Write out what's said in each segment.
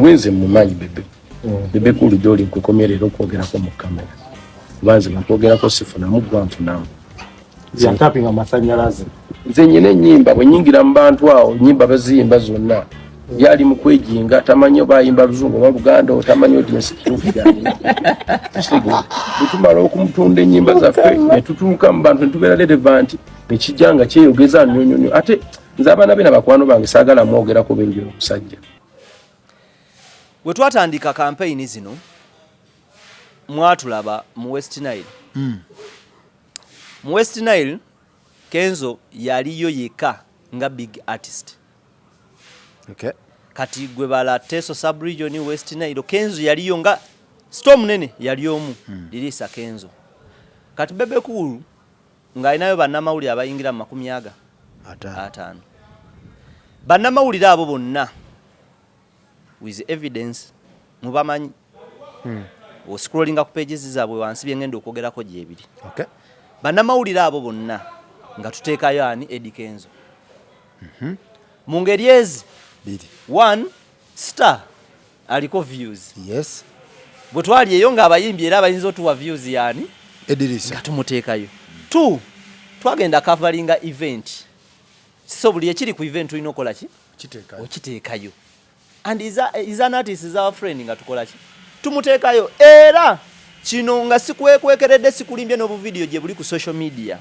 Bwenze mumanyi Bebe. Bebe Cool gyoli nkukomye leero okwogerako mu kamera, kuba nze nkwogerako sifunamu, gwa nfunamu. Yatapinga amasanyalaze. Nze nyina ennyimba, bwe nyingira mu bantu awo nyimba baziyimba zonna. Yali mu kwejinga, tamanyi oba ayimba Luzungu oba Luganda, otamanyi audience kituufu gyalina. Kitegeeza, bwe tumala okumutunda ennyimba zaffe ne tutuuka mu bantu ne tubeera relevant, nekijja nga kyeyogeza nnyo nnyo nnyo. Ate nze abaana be nabakwano bange, saagala mwogerako bingi omusajja. Bwe twatandika kampeyini zino, mwatulaba mu West Nile. Mu West Nile Kenzo yaliyo yekka nga big artist. Kati gwe bala Teso subregion, West Nile, Kenzo yaliyo nga star munene, yali omu. Liriisa Kenzo. Kati Bebe Cool ng'alinayo bannamawulire abayingira mu makumi aga 50. 50. Bannamawulire abo bonna with evidence mubamanyi. Oscrollinga ku pages zaabwe wansi, byengenda okwogerako gyebiri. Bannamawulire abo bonna nga tuteekayo ani? Eddy Kenzo. Mu ngeri ezi biri. One star aliko views. Bwe twali eyo ng'abayimbi era abayinza otuwa views yaani? Edirisa. Nga tumuteekayo. Two, twagenda coveringa event, so buli ekiri ku event tulina okukola ki? Kiteekayo. Okiteekayo. And is an artist, is our friend, nga tukola ki? Tumuteekayo. Era kino nga sikwekwekeredde, sikulimbye, n'obuvidiyo gye buli ku social media.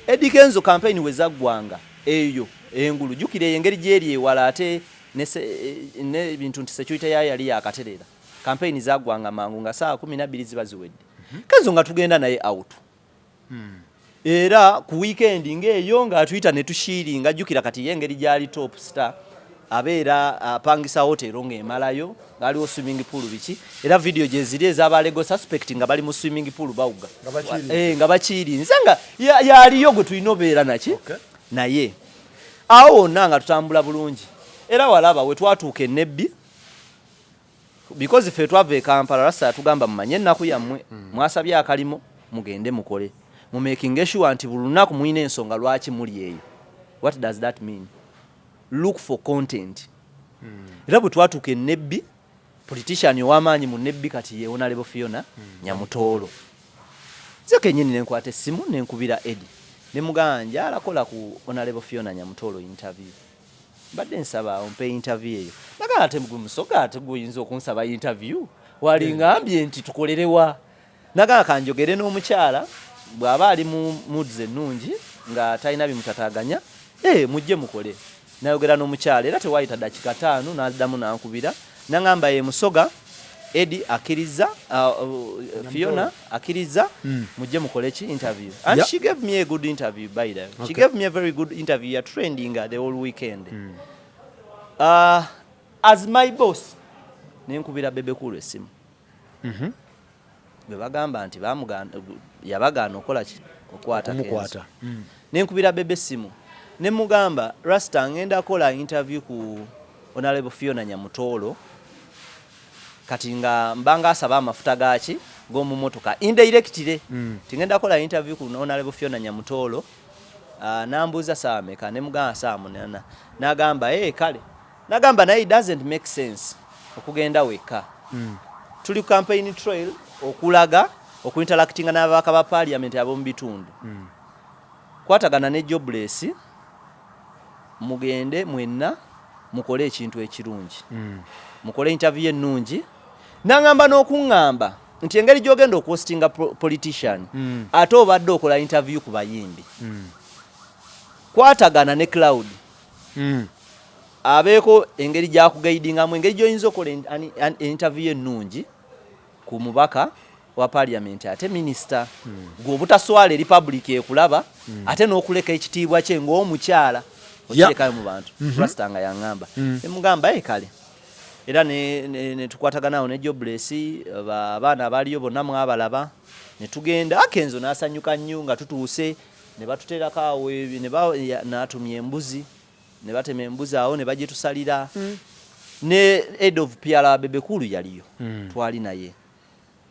Eddy Kenzo campaign we zaggwanga eyo engulu, jjukira eyo engeri gyeri ewala, ate n'ebintu nti security yayo yali yakaterera. Campaign zaggwanga mangu nga saa 12 ziba ziwedde. Kenzo nga tugenda naye out era ku weekend ng'eyo ng'atuyita ne tushiiringa. Jjukira kati ye engeri gyali top star, abeera apangisa hotero ng'emalayo, ng'aliwo swimming pool, biki. Era video gye ziri ez'aba legal suspect nga bali mu swimming pool bawuga. Nga bakirinze. Eh, nga bakirinze, nga yaliyo gwe tulina obeera naki. Naye awo wonna nga tutambula bulungi. Era walaba we twatuuka enebbi, because ffe twava e Kampala, rasa yatugamba, "Mumanye ennaku yammwe, mwasabye akalimo, mugende mukole, mumakinge sure nti buli lunaku mulina ensonga lwaki muli eyo." What does that mean? Look for content. Era bwe twatuuka enebbi, politician ow'amaanyi mu Nebbi kati ye Honorable Fiona Nyamutoolo. Nze kenyini nenkwata essimu nenkubira Edi, nemugamba, "Njalakola ku Honorable Fiona Nyamutoolo interview, mbadde nsaba ompe interview eyo." Nagamba, "Ate gwe Musoga, ate gwe oyinza okunsaba interview? Walingambye nti tukolerewa?" Nagamba, "Kanjogere n'omukyala, bw'aba ali mu moods ennungi nga talina bimutataganya, mujje mukole." Nayogera n'omukyala era tewayita dakika 5 n'addamu nankubira, nangamba, "Ye Musoga, Edi akkiriza, Fiona akkiriza, mujje mukole ki? Interview." And she gave me a good interview, by the way. She gave me a very good interview ya trending the whole weekend. As my boss, nenkubira Bebe Cool essimu bwe bagamba nti yabagaana okukola ki? Okwata Kenzo. Kumukwata. Nenkubira Bebe essimu ne mugamba, "Rasta, ngenda kola interview ku Honorable Fiona Nyamutoolo." Kati nga mbanga asaba amafuta gaki g'omu motoka indirectly, ti ngenda kola interview ku Honorable Fiona Nyamutoolo. Nambuuza saa meka, ne mugamba saa 8. Nagamba, "Hey, kale." Nagamba, "Naye it doesn't make sense okugenda wekka. Tuli ku campaign trail okulaga okuinteractinga n'ababaka ba parliament ab'omu bitundu. Kwatagana ne Jobless, mugende mwenna mukole ekintu ekirungi, mukole interview ennungi." Naŋŋamba n'okuŋŋamba nti engeri gy'ogenda okuhostinga politician, ate obadde okola interview ku bayimbi, kwatagana ne Cloud, abeeko engeri gyakuguidingamu engeri gy'oyinza okukola interview ennungi ku mubaka wa parliament ate minisita, gwe obutaswala eri public ekulaba, ate n'okuleka ekitiibwa kye ng'omukyala okirekayo mu bantu." Rasta nga yaŋŋamba, nemugamba, "E kale." Era ne tukwatagana awo ne Jobless, abaana abaaliyo bonna mwabalaba, ne tugenda. Akenzo n'asanyuka nnyo nga tutuuse, ne batuteerako awo n'atumya embuzi, ne batema embuzi awo ne bagitusalira. Ne head of PR Bebe Cool yaliyo, twali naye.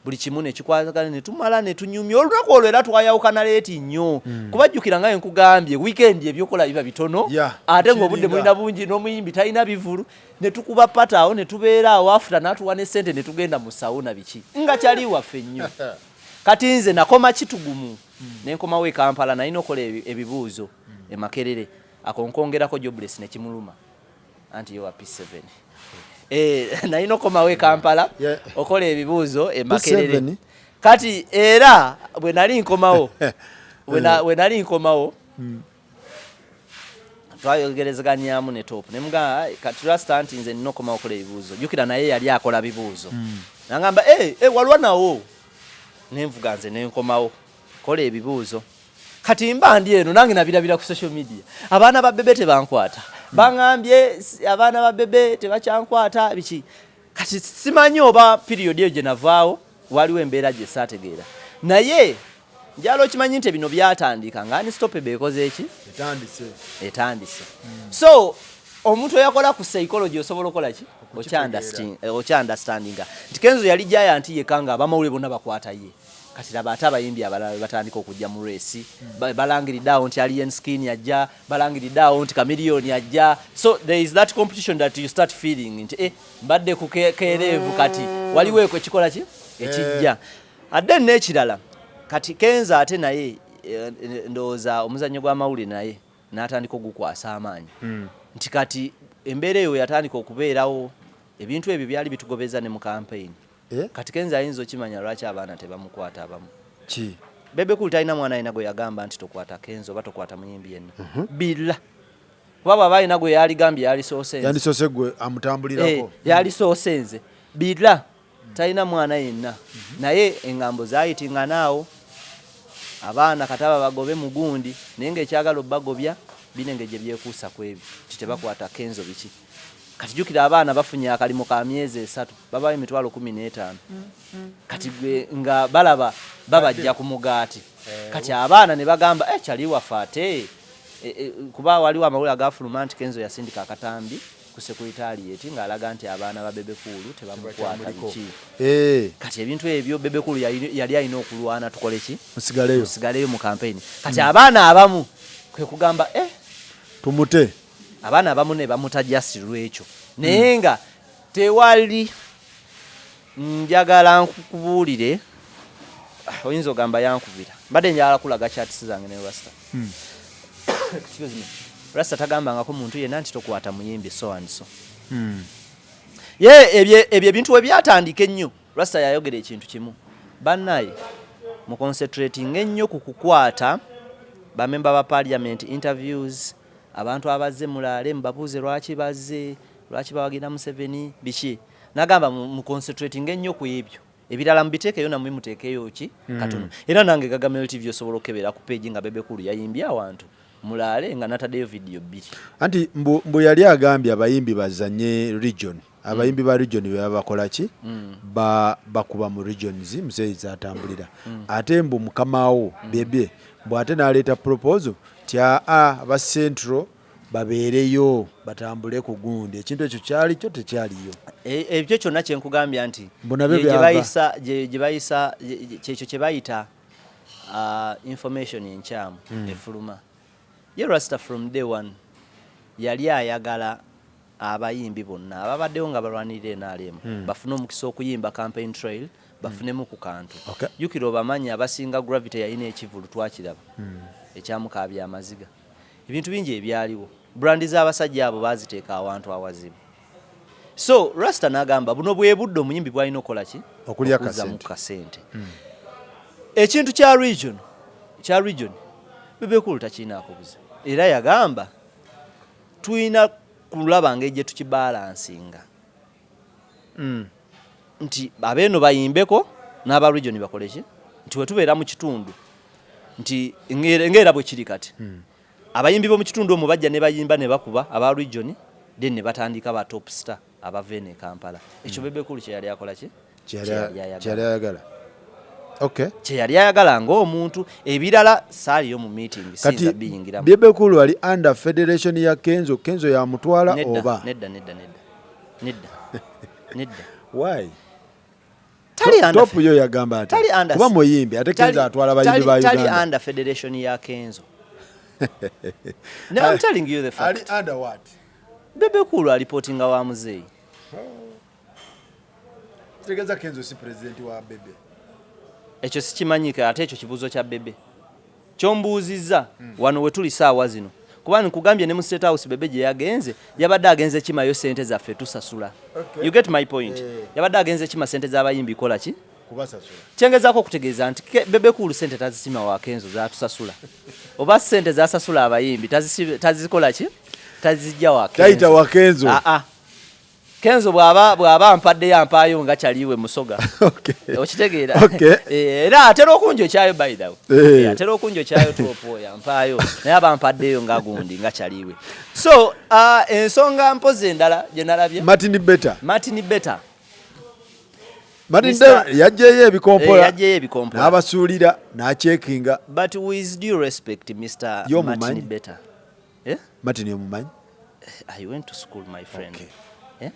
Buli kimu nekikwatagana, netumala netunyumya olunaku olwo, era twayawukana late nnyo, kubajjukira nga nkugambye, weekend ebyokola biba bitono, ate ng'obudde kiringa. Mulina bungi, n'omuyimbi talina bivulu, netukuba pata awo, netubeera awo after, n'atuwa ne sente, netugenda mu sauna, biki, nga kyali waffe nnyo. Kati nze nakoma Kitugumu, nenkomawo e Kampala, nalina okukola ebibuuzo e Makerere. Ako nkongerako jobless nekimuluma anti ye wa P7. Nalina okukomawo e Kampala okola ebibuuzo e Makerere. P7? Kati era bwe nali nkomawo, bwe nali nkomawo, twayogerezeganyaamu ne Top, nemugamba, "Ai, kati Rasta, nti nze nina okomawo okola ebibuuzo." Jjukira naye yali akola bibuuzo. Nagamba, "Hey, hey, walwa nawo." Nenvuga nze nenkomawo kola ebibuuzo. Kati mba ndi eno nange nabirabira ku social media, abaana ba Bebe tebankwata, baŋambye abaana ba Bebe tebakyankwata, biki. Kati simanyi oba period eyo gye navaawo waliwo embeera gye saategeera, naye njala okimanyi nti bino byatandika nga Unstoppable ekoze eki? Etandise. Etandise. So omuntu eyakola ku psychology osobola okukola ki? Okya-understandinga nti Kenzo yali giant yekka, nga abamawulire bonna bakwata ye. Kati laba ate abayimbi abalala batandika okujja mu race. Balangiridde awo nti Alien Skin ajja, balangiridde awo nti Chameleone ajja. So there is that competition that you start feeling nti mbadde ku kereevu, kati waliwo eko ekikola ki ekijja. Ate n'ekirala, kati Kenzo ate naye ndowooza omuzannyo gw'amawulire naye n'atandika ogukwasa amaanyi, nti kati embeera eyo yatandika okubeerawo, ebintu ebyo byali bitugobeza ne mu campaign. Kati Kenzo ayinza okimanya lwaki abaana tebamukwata abamu. Ki? Bebe Cool talina mwana alina gwe yagamba nti tokwata Kenzo oba tokwata muyimbi yenna billa, kuba bw'aba alina gwe yaligambye, yalisoose nze. Yandisoose gwe amutambulirako. Yalisoose nze billa, talina mwana yenna. Naye eŋŋambo zaayitingana awo, abaana kataba bagobe mugundi, naye ngaekyagala obbagobya binenge gye byekuusa ku ebyo ti tebakwata Kenzo, biki. Kati jjukira abaana bafunye akalimu ka myezi 3, babawo emitwalo 15. Kati gwe nga balaba babajja ku mugaati. Kati abaana ne bagamba, kyali waffe ate kuba waliwo amawulire agafuluma nti Kenzo yasindika akatambi ku secretariat ng'alaga nti abaana ba Bebe Cool tebamukwata. Tebakyamuliko. Biki. Kati ebintu ebyo Bebe Cool yali alina okulwana tukole ki? Musigaleyo. Musigaleyo mu campaign. Kati abaana abamu kwe kugamba, tumute. Abaana abamu ne bamuta just lwekyo, naye nga tewali. Njagala nkubuulire, oyinza ogamba yankubira, mbadde njagala kulaga chats zange ne Rasta. Excuse me. Rasta tagambangako muntu yenna nti tokwata muyimbi so and so. Ye ebyo ebintu we byatandika ennyo, Rasta yayogera ekintu kimu: bannaye, mu concentrating ennyo ku kukwata bamemba ba parliament, interviews, abantu abazze mulaale mubabuuze lwaki bazze, lwaki bawagira Museveni, biki. Nagamba mu concentrating ennyo ku ebyo, ebirala mubiteekeyo namwe muteekeyo ki katono. Era nange Gagamel TV osobola okukebera ku page nga Bebe Cool yayimbye awantu mulaale nga nataddeyo vidiyo bbiri. Anti mbu yali agambye abayimbi bazanye region, abayimbi ba region bwe baba bakola ki, bakuba mu regions muzeeyi zatambulira. Ate mbu mukamawo Bebe mbu ate n'aleeta proposal ti aa, aba Central babeereyo batambule ku gundi. Ekintu ekyo kyalikyo tekyaliyo? Ebyo kyonna kyenkugambya nti Mbu nabyo gye byava. bayisa gye bayisa kyekyo kye bayita information enkyamu efuluma. Ye Rasta from day one yali ayagala abayimbi bonna ababaddewo nga balwanirira NRM bafune omukisa okuyimba campaign trail, bafunemu ku kantu. Jjukira obamanyi abasinga Gravity yalina ekivulu, twakiraba ekyamukaabya amaziga, ebintu bingi ebyaliwo. Brand z'abasajja abo baziteeka awantu awazibu. So Rasta n'agamba buno bwe budde omuyimbi bwalina okukola ki? Okulya Okuzzamu kasente. Kasente. Ekintu kya region Bebe Cool takirinaako buzibu, era yagamba tulina kulaba ngeri gye tukibalansinga nti abeeno bayimbeko n'aba region bakole ki, nti wetubeera mu kitundu nti ng'era bwe kiri kati, abayimbi b'omu kitundu omwo bajja ne bayimba ne bakuba aba region, then ne batandika ba top star abava eno e Kampala. Ekyo Bebe Cool kye yali akola ki? Kyeyali Kye yali ayagala. Kyeyali ayagala, okay. Kye yali ayagala ng'omuntu. Ebirala saaliyo mu meeting, Kati siyinza biyingiramu. Bebe Cool ali under federation ya Kenzo, Kenzo yamutwala? Nedda. Oba? Nedda, nedda, nedda, nedda, nedda. Why? Tali under Top yo yagamba ati Tali under kuba muyimbi ate Kenzo atwala abayimbi ba tali Uganda. Under federation ya Kenzo. No, I'm telling you the fact. Ali under what? Bebe Cool alipotinga wa muzeeyi. Kitegeeza Kenzo si president wa Bebe. Ekyo sikimanyika, ate ekyo kibuuzo kya Bebe kyombuuzizza. Wano we tuli saawa zino, kuba nkugambye ne mu State House Bebe gye yagenze, yabadde agenze kimayo sente zaffe tusasula. You get my point? Eh. Yabadde agenze kima sente z'abayimbi, kola ki? Kubasasula. Kyengezaako okutegeeza nti Bebe Cool sente tazisima wa Kenzo zatusasula, oba sente zasasula abayimbi tazikola ki, tazijja wa Kenzo. Tayita wa Kenzo. Ah, ah. Kenzo bw'aba ampaddeyo, ampaayo nga kyaliwe musoga. Okitegeera? Okay. Eh, era atera okunjokyayo, by the way. Eh. Eh, atera okunjokyayo top oyo ampaayo, naye aba ampaddeyo nga gundi nga kyaliwe. So ensonga mpozi endala gye nalabye, Martin Beta. Martin Beta. Martin Mr. Beta yaggyeyo ebikompola. Eh, yaggyeyo ebikompola. N'abasuulira n'acheckinga. But with due respect, Mr. Ye Martin omumanyi? Beta, eh? Martin omumanyi? I went to school, my friend. Okay. Eh?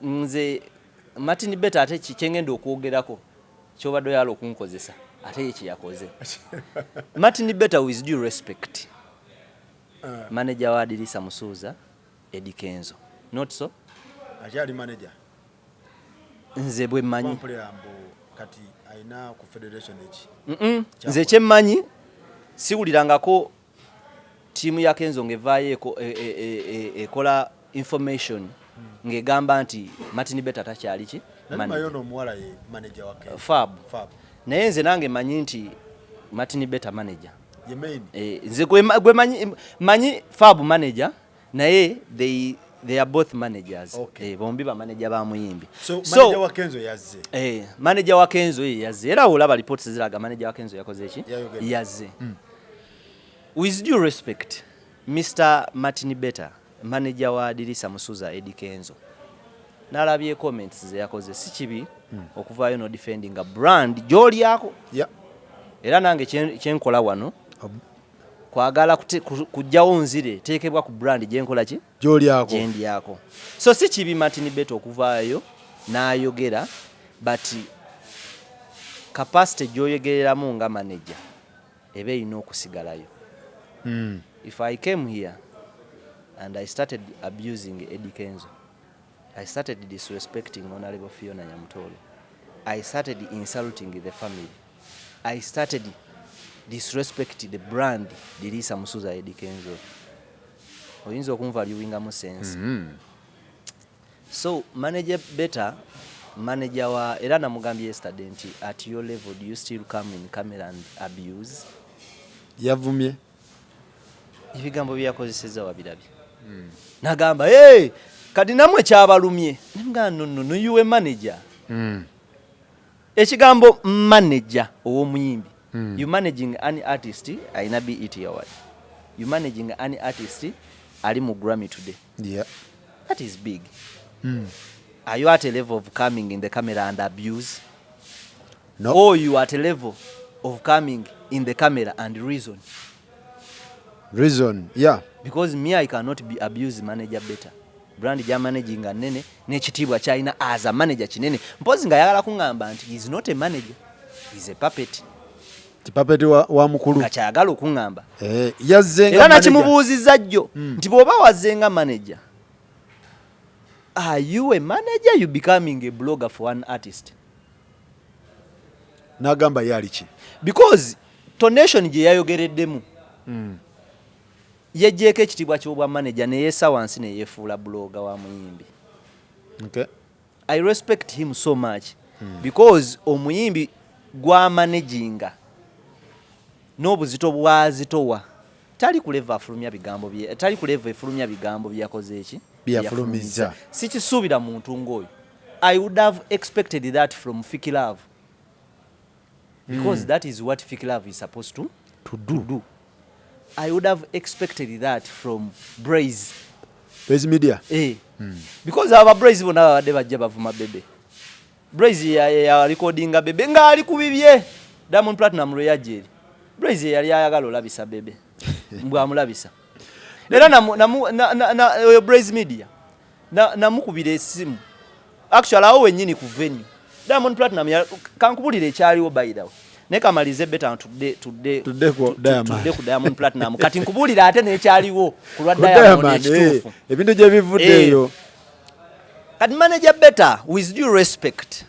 Nze Martin Beta, ate kyengenda okwogerako kyobadde oyala okunkozesa, ate ye kyeyakoze. Martin Beta, with due respect, manager wa Dirisa Musuuza, Eddy Kenzo, not so? Akyali manager? Nze bwe mmanyi. Mpulira mbu kati alina ku federation eki. Nze kyemmanyi, siwulirangako ttiimu ya Kenzo ng'evaayo ekola information ng'egamba nti Martin Beta takyali ki Nali manager. mayo n'omuwala ye manager wa Kenzo. Fab. Fab. Naye nze nange manyi nti Martin Beta manager. Ye main. Eh, nze gwe manyi Fab manager, naye they are both managers. Okay. Eh, bombi ba manager ba muyimbi. So, manager wa Kenzo yazze. Eh, manager wa Kenzo ye yazze, era olaba reports ziraga manager wa Kenzo yakoze ki? Yayogedde. Yazze. With due respect, Mr. Martin Beta, manager wa Dirisa Musuza, Eddy Kenzo, nalabye comments ze yakoze. Si kibi okuvaayo no defending a brand gy'olyako. Era nange kyenkola wano kwagala kujjawo nzire teekebwa ku brand gyenkola ki? Gy'olyako. Gyendyako. So si kibi Martin Beta okuvaayo n'ayogera, but capacity gy'oyogereramu nga manager eba erina okusigalayo. If I came here and I started abusing Eddie Kenzo, I started disrespecting Honorable Fiona Nyamutolo, I started insulting the family, I started disrespect the brand Dirisa Musuza Eddie Kenzo, oyinza okunvaluingamu sense. So manager Better, manager wa, era namugambye yesterday nti at your level, do you still come in camera and abuse? Yavumye. Ebigambo byeyakozeseza wabirabye. Nagamba, hey, kati namwe kyabalumye. Nemugamba, no, no, no, you a manager. Ekigambo manager ow'omuyimbi, you managing an artist alina BET Award, you managing an artist ali mu Grammy today. That is big. Are you at a level of coming in the camera and abuse? No. Or you are at a level of coming in the camera and reason? Reason, yeah. Because me, I cannot be abuse manager Better. Brand gya managing nga nene, n'ekitiibwa kyalina as a manager kinene. Mpozi nga yagala kuŋŋamba nti he is not a manager, he is a puppet. Kipapeti wa mukulu. Nga kyayagala okuŋŋamba. Eh, yazze nga Era manager. nakimubuuzizza jjo nti bw'oba wazze nga manager, are you a manager, you becoming a blogger for an artist? N'agamba ye ali ki? Because tonation gye yayogereddemu, yeggyeko ekitiibwa ky'obwa manager, neyeesa wansi, neyeefuula blogger wa muyimbi. I respect him so much because omuyimbi gwamanaginga n'obuzito bwazitowa tali ku level afulumya bigambo bye, tali ku level efulumya bigambo byeyakoze eki. Byeyafulumizza. Sikisuubira muntu ng'oyo. I would have expected that from Fiki Love because that is what Fiki Love is supposed To do. to do. I would have expected that from Braze. Praise Media. Eh. Because aba Braze bonna babadde bajja bavuma Bebe. Braze ya recordinga Bebe ng'ali ku bibye. Diamond Platinum lwe yajja eri, Braze ye yali ayagala olabisa Bebe, mbwamulabisa. Era namu, namu, na, na, na, oyo Braze Media namukubira essimu actually awo wennyini ku venue. Diamond Platinum, kankubulire ekyaliwo, by the way, naye kamalize beta tudde tudde Tudde ku Diamond. Tudde ku Diamond Platinum. Kati nkubuulire ate n'ekyaliwo ku lwa Ku Diamond Diamond, ekituufu. Ebintu gye bivudde eyo. Kati manager Beta, with due respect,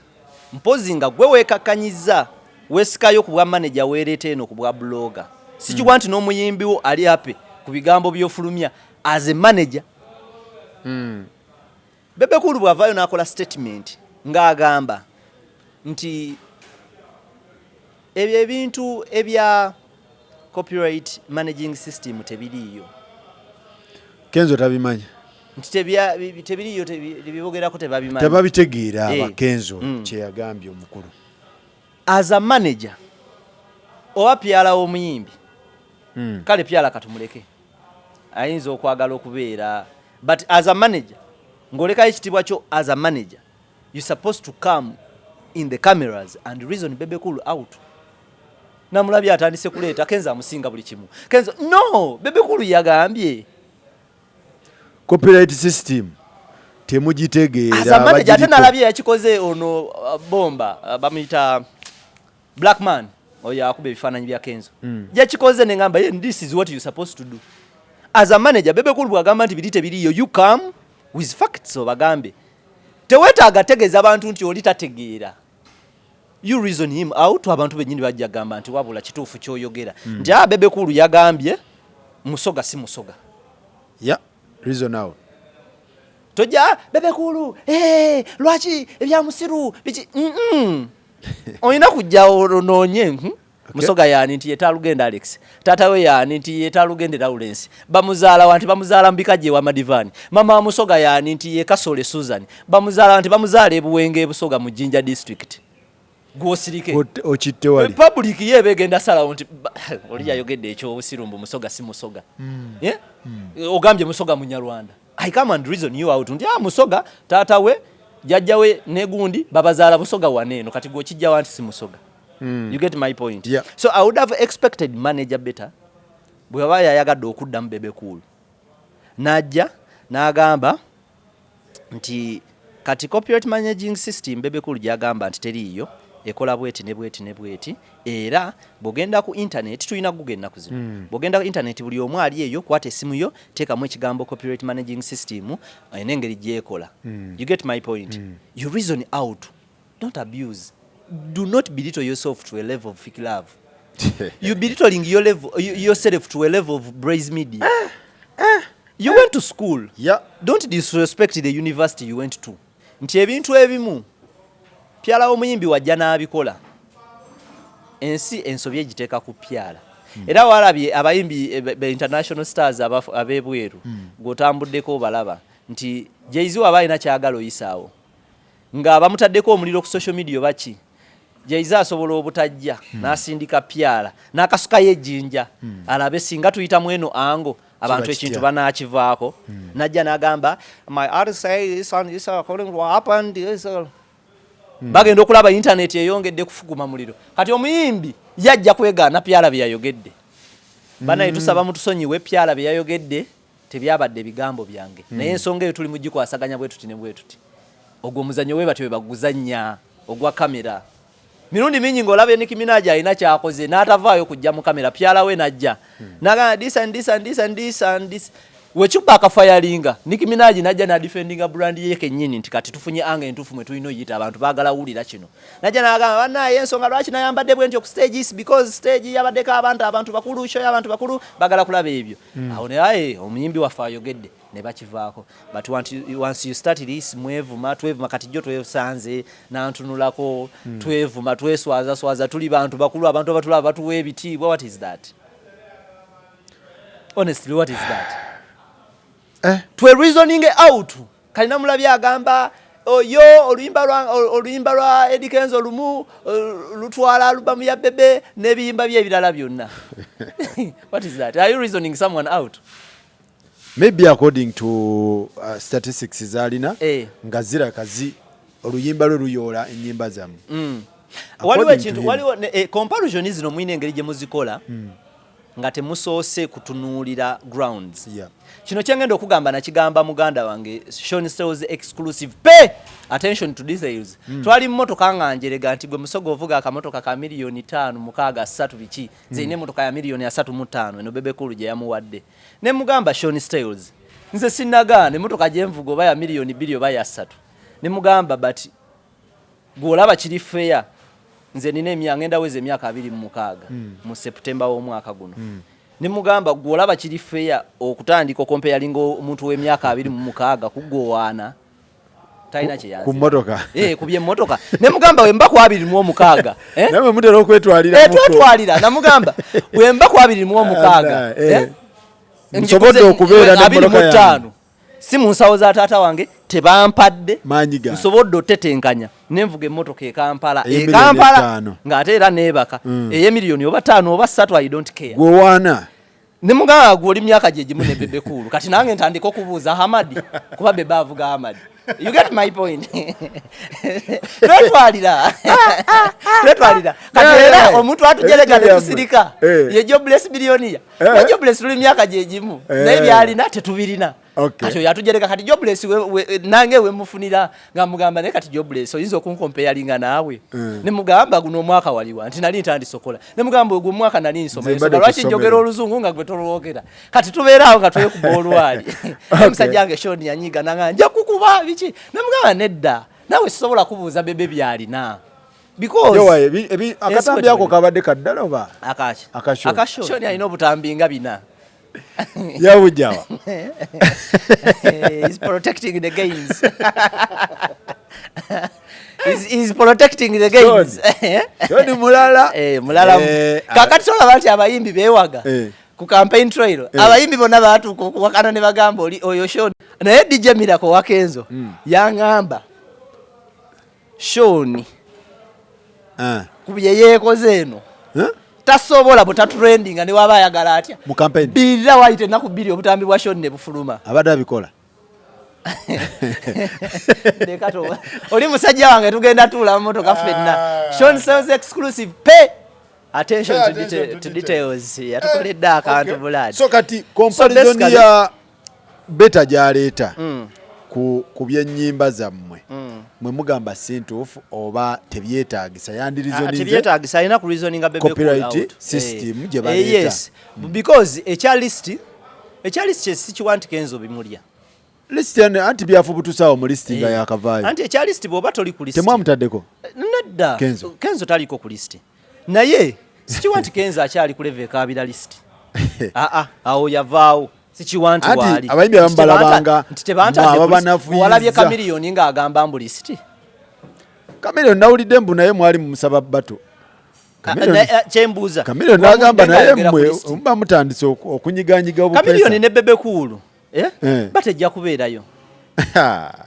mpozi nga gwe weekakkanyiza, weesikayo ku bwa manager, weereeta eno ku bwa blogger, sikiwa nti n'omuyimbi wo ali happy ku bigambo by'ofulumya as a manager. Bebe Cool bw'avaayo n'akola statement ng'agamba nti ebyo ebintu ebya copyright managing system tebiriiyo. Kenzo tabimanyi. Nti tebiriiyo, tebibogerako, tebabimanyi. Tebabitegeera. Abakenzo kyeyagambye omukulu. As a manager oba PR w'omuyimbi, kale PR katumuleke, ayinza okwagala okubeera, but as a manager ng'olekayo ekitiibwa kyo, as a manager you supposed to come in the cameras and reason Bebe Cool out. Namulabye atandise kuleeta Kenzo amusinga buli kimu. Kenzo no, Bebe Cool yagambye Copyright system temugitegeera. As a manager ate abagiriko. nalabye yakikoze ono bomba bamuyita Black Man, oyo akuba ebifaananyi bya Kenzo. Yakikoze nengamba, "Yeah, this is what you supposed to do as a manager." Bebe Cool bwagamba nti biri tebiriyo, you come with facts obagambe. Teweetaaga tegeeza abantu nti oli tategeera. You reason him out, abantu bennyini bajja gamba nti wabula kituufu kyoyogera, nti a Bebe Cool yagambye Musoga si Musoga. Yeah, reason out. Tojja Bebe Cool, hey, lwaki ebya musiru biki? Olina kujja onoonye, Musoga yaani? Nti yetalugenda Alex. Taata we yaani? Nti yetalugende Lawrence. Bamuzaala wa? Nti bamuzaala mbikajje wa Madivani. Mama wa Musoga yaani? Nti ye Kasole Susan. Bamuzaala? Nti bamuzaala ebuwenge ebusoga mu Jinja District. Gwosirike. Okitte wali. Public ye begenda salawo nti oli yayogedde ekyobusiru mbu Musoga si Musoga. Yeah? Ogambye Musoga Munyarwanda. I come and reason you out nti ah, Musoga taata we, jjajja we negundi babazaala Busoga waneeno, kati gwokijjawa nti si Musoga? You get my point? Yeah. So I would have expected manager Better bwe baba yayagadde okuddamu Bebe Cool, n'ajja n'agamba nti kati copyright managing system Bebe Cool gyagamba nti teriiyo, ekola bweti ne bweti ne bweti, era bw'ogenda ku internet, tulina Google ennaku zino, bw'ogenda ku internet buli omu ali eyo, kwata essimu yo, teekamu ekigambo copyright managing system n'engeri gyekola. You get my point? You reason out, don't abuse, do not belittle yourself to a level of fake love. You belittling your level, yourself to a level of braze media. You went to school. Don't disrespect the university you went to. Nti ebintu ebimu PR w'omuyimbi wajja n'abikola, ensi ensobi egiteeka ku PR. Era walabye abayimbi be international stars ab'ebweru, gw'otambuddeko obalaba nti Jay-Z waba alina kyagala oyisaawo nga bamutaddeko omuliro ku social media oba ki, Jay-Z asobola obutajja n'asindika PR n'akasukayo ejjinja alabe singa tuyitamu eno ango abantu Kiba ekintu kitya? banaakivaako. Najja n'agamba, "My artist say this and this according to what happened this," bagenda okulaba internet eyongedde kufuguma muliro. Kati omuyimbi yajja kwegaana PR bye yayogedde. Banaye, tusaba mutusonyiwe, PR bye yayogedde tebyabadde bigambo byange, naye ensonga eyo tuli mugikwasaganya bwe tuti ne bwe tuti. Ogwo omuzannyo we batyo bwe baguzannya ogwa kamera. Mirundi mingi ng'olaba Nicki Minaj alina kyakoze n'atavaayo kujja mu kamera, PR we najja nagamba this and this and this and this and this. Wekikuba akafayalinga, Nicki Minaj najja nadefendinga brand ye kennyini nti kati tufunye anga entuufu mwe tulina oyita, abantu baagala wulira kino. Najja n'agamba, bannaye ensonga lwaki nayambadde bwe ntyo ku stage is because stage yabaddeko abantu bakulu, show y'abantu bakulu, baagala kulaba ebyo. Awo ne aye omuyimbi waffe ayogedde ne bakivaako. But once you start this, mwevuma, twevuma. Kati jjo twesanze nantunulako, twevuma, tweswaza swaza. Tuli bantu bakulu, abantu abatulaba batuwa ebitiibwa. What is that? Honestly, what is that? Twe reasoning out. Kalina mulabye agamba oyo oluyimba lwa Eddy Kenzo lumu lutwala alubamu ya Bebe n'ebiyimba bye ebirala byonna. What is that? Are you reasoning someone out? Maybe according to statistics zalina nga ziraka zi oluyimba lwe luyoola ennyimba zammwe. Waliwo According to ekintu him. Waliwo comparison zino mulina engeri gye muzikola. Nga temusoose kutunuulira grounds. Kino kyengenda okugamba nakigamba muganda wange Sean Sales exclusive, pay attention to details. Twali mu motoka nga njerega nti gwe musoga ovuga akamotoka ka miliyoni 5, 6, 3, biki. Nze ina emotoka ya miliyoni 35, eno Bebe Cool gye yamuwadde. Ne mugamba, Sean Styles, nze sinnagaana emotoka gyenvuga oba ya miliyoni 2 oba ya 3. Ne mugamba, but gw'olaba kiri fair, nze nina emyaka, ngenda weza emyaka 26 mu September w'omwaka guno. Ne mugamba, gw'olaba kiri fair okutandika ocomparinga omuntu w'emyaka 26 kugwowaana talina kyeyanzira Ku mmotoka. Eh, ku byemmotoka. Ne mugamba, wemba ku 26, eh? Namwe mutera okwetwalira. Eh, twetwalira. Namugamba, wemba ku 26, eh? Nsobodde okubeera abiri mu n'emmotoka yange. ttaano, si mu nsawo za taata wange, tebampadde. Maanyi gange. Nsobodde otetenkanya nenvuga emmotoka e Kampala, e Ey'emiliyoni Kampala, 5. ng'ate era neebaka, ey'emiliyoni oba 5 oba 3, I don't care. Gwewaana. Ne mugamba, gwe oli myaka gye gimu ne Bebe Cool, kati nange ntandika okubuuza Hamadi kuba Bebe avuga Hamadi. You get my point? Twetwalira, twetwalira. Kati era omuntu atujerega Ebintu byammwe. netusirika ye Jobless Billionaire. Ne Jobless tuli myaka gye gimu, naye byalina tetubirina. Kati oyo atujerega. Kati Jobless nange wemufunira nga mugamba, naye kati Jobless oyinza okuncomparinga naawe? Ne mugamba, guno omwaka waliwa? Nti nali ntandise okola. Ne mugamba, ogwo omwaka nali nsoma. Nze mbadde Ensonga lwaki ku njogera ssomero. oluzungu nga gwe tolwogera? Kati tubeera awo nga twekuba olwali. Omusajja wange Shoni yanyiga nanga, nja kukuba biki. Ne mugamba, nedda, naawe sisobola kubuuza Bebe byalina because Yowaye, akatambi ako kabadde kaddala oba akaki? Akashoni. Akashoni. Shoni alina obutambi nga bina. Yabujjawa? He's protecting the gains. He's protecting the gains. Shoni mulala. Eh, mulala. Kakati tolaba nti abayimbi beewaga ku campaign trail? Abayimbi bonna baatuuka okuwakana ne bagamba oli oyo Shon. Naye DJ Miracle wa Kenzo yaŋŋamba Shoni ku bye yeekoze eno Huh? tasobola butatrendinga ne waba ayagala atya. Mu campaign. Birira wayita ennaku 2, obutambi bwa Shoni ne bufuluma. Abadde abikola. Leka oli musajja wange, tugenda tuula mu motoka ffenna. Sean Sales exclusive, pay attention Pay to, attention detail, to to details. Yatukoledde akantu buladi. So kati comparison ya beta gyaleeta ku byennyimba zammwe, mwe mugamba si ntuufu oba tebyetaagisa? Yandireasoninze Tebyetaagisa, alina ku reasoninga Bebe Cool copyright out. system gye baleeta. Yes, because ekya list kye sikiwa nti Kenzo bimulya. List anti byafubutusaawo mu list nga yakavaayo. Anti ekya list, bw'oba toli ku list Temwamutaddeko? Nedda. Kenzo. Kenzo taliko ku list, naye sikiwa nti Kenzo akyali ku level ekaabira list. Aa, awo yavaawo, sikiwa nti Anti waali. abayimbi abamu Nti balabanga nti tebantadde mwe ku list. ababanafuyiza. Walabye Kamiliyoni ng'agamba mbu list? Kamiliyoni nawulidde mbu naye mwali mumusaba bato. Kyembuuza, Kamiliyoni n'agamba naye ayogera ku mmwe list. muba mutandise okunyiganyiga Kamiliyoni obupeesa. Ne Bebe Cool, eh? Batejja kubeerayo,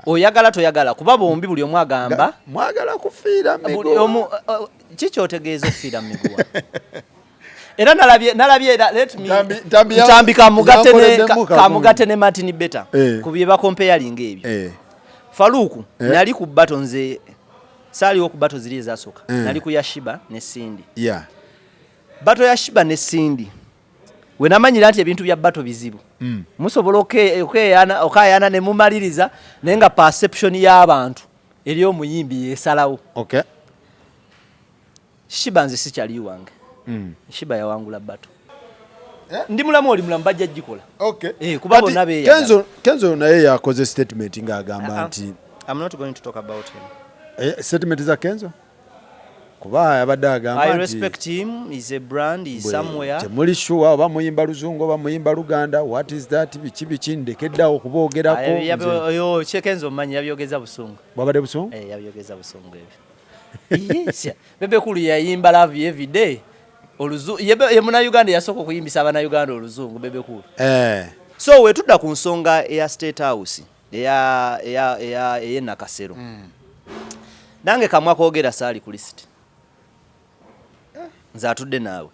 oyagala toyagala, kuba bombi buli omu agamba Mwagala kufiira buli miguwa. omu kikyotegeeza okufiira mu miguwa? Era nalabye era let me Ntambi Ntambi kamugatte ne yankoleddemu kagundi. kamugatte ne Martin Beta ku bye bacomparinga ebyo. Faluku, nali ku battle, nze saaliwo ku battle ziri ezasooka. Nali ku ya Sheebah ne Cindy. Battle ya Sheebah ne Cindy, we namanyira nti ebintu bya battle bizibu. Musobola okayana ne mumaliriza, naye nga perception y'abantu eri omuyimbi yesalawo. Sheebah, nze sikyali wange. Sheebah yawangula battle. Ndi mulamu, oli mulamu, bajja gikola. Eh, kuba Kati bonna beeyagala. Kenzo naye yakoze statement ng'agamba nti I'm not going to talk about him. Statement za Kenzo, kuba abadde agamba I nti respect him. He's a brand. He's somewhere. Temuli sure oba muyimba luzungu oba muyimba luganda, what is that, biki biki, ndekeddeawo okuboogerako. Oyo Kenzo mmanyi yabyogeza busungu. Bwabadde busungu? Eh, yabyogeza busungu ebyo. Yes. Bebe Cool yayimba Love You Every Day. Ye Munnayuganda yasooka okuyimbisa Abannayuganda oluzungu, Bebe Cool. So wetudda ku nsonga eya State House, eya eya eya ey'e Nakasero. Nange kamwa koogera, saali ku list. Nze atudde naawe.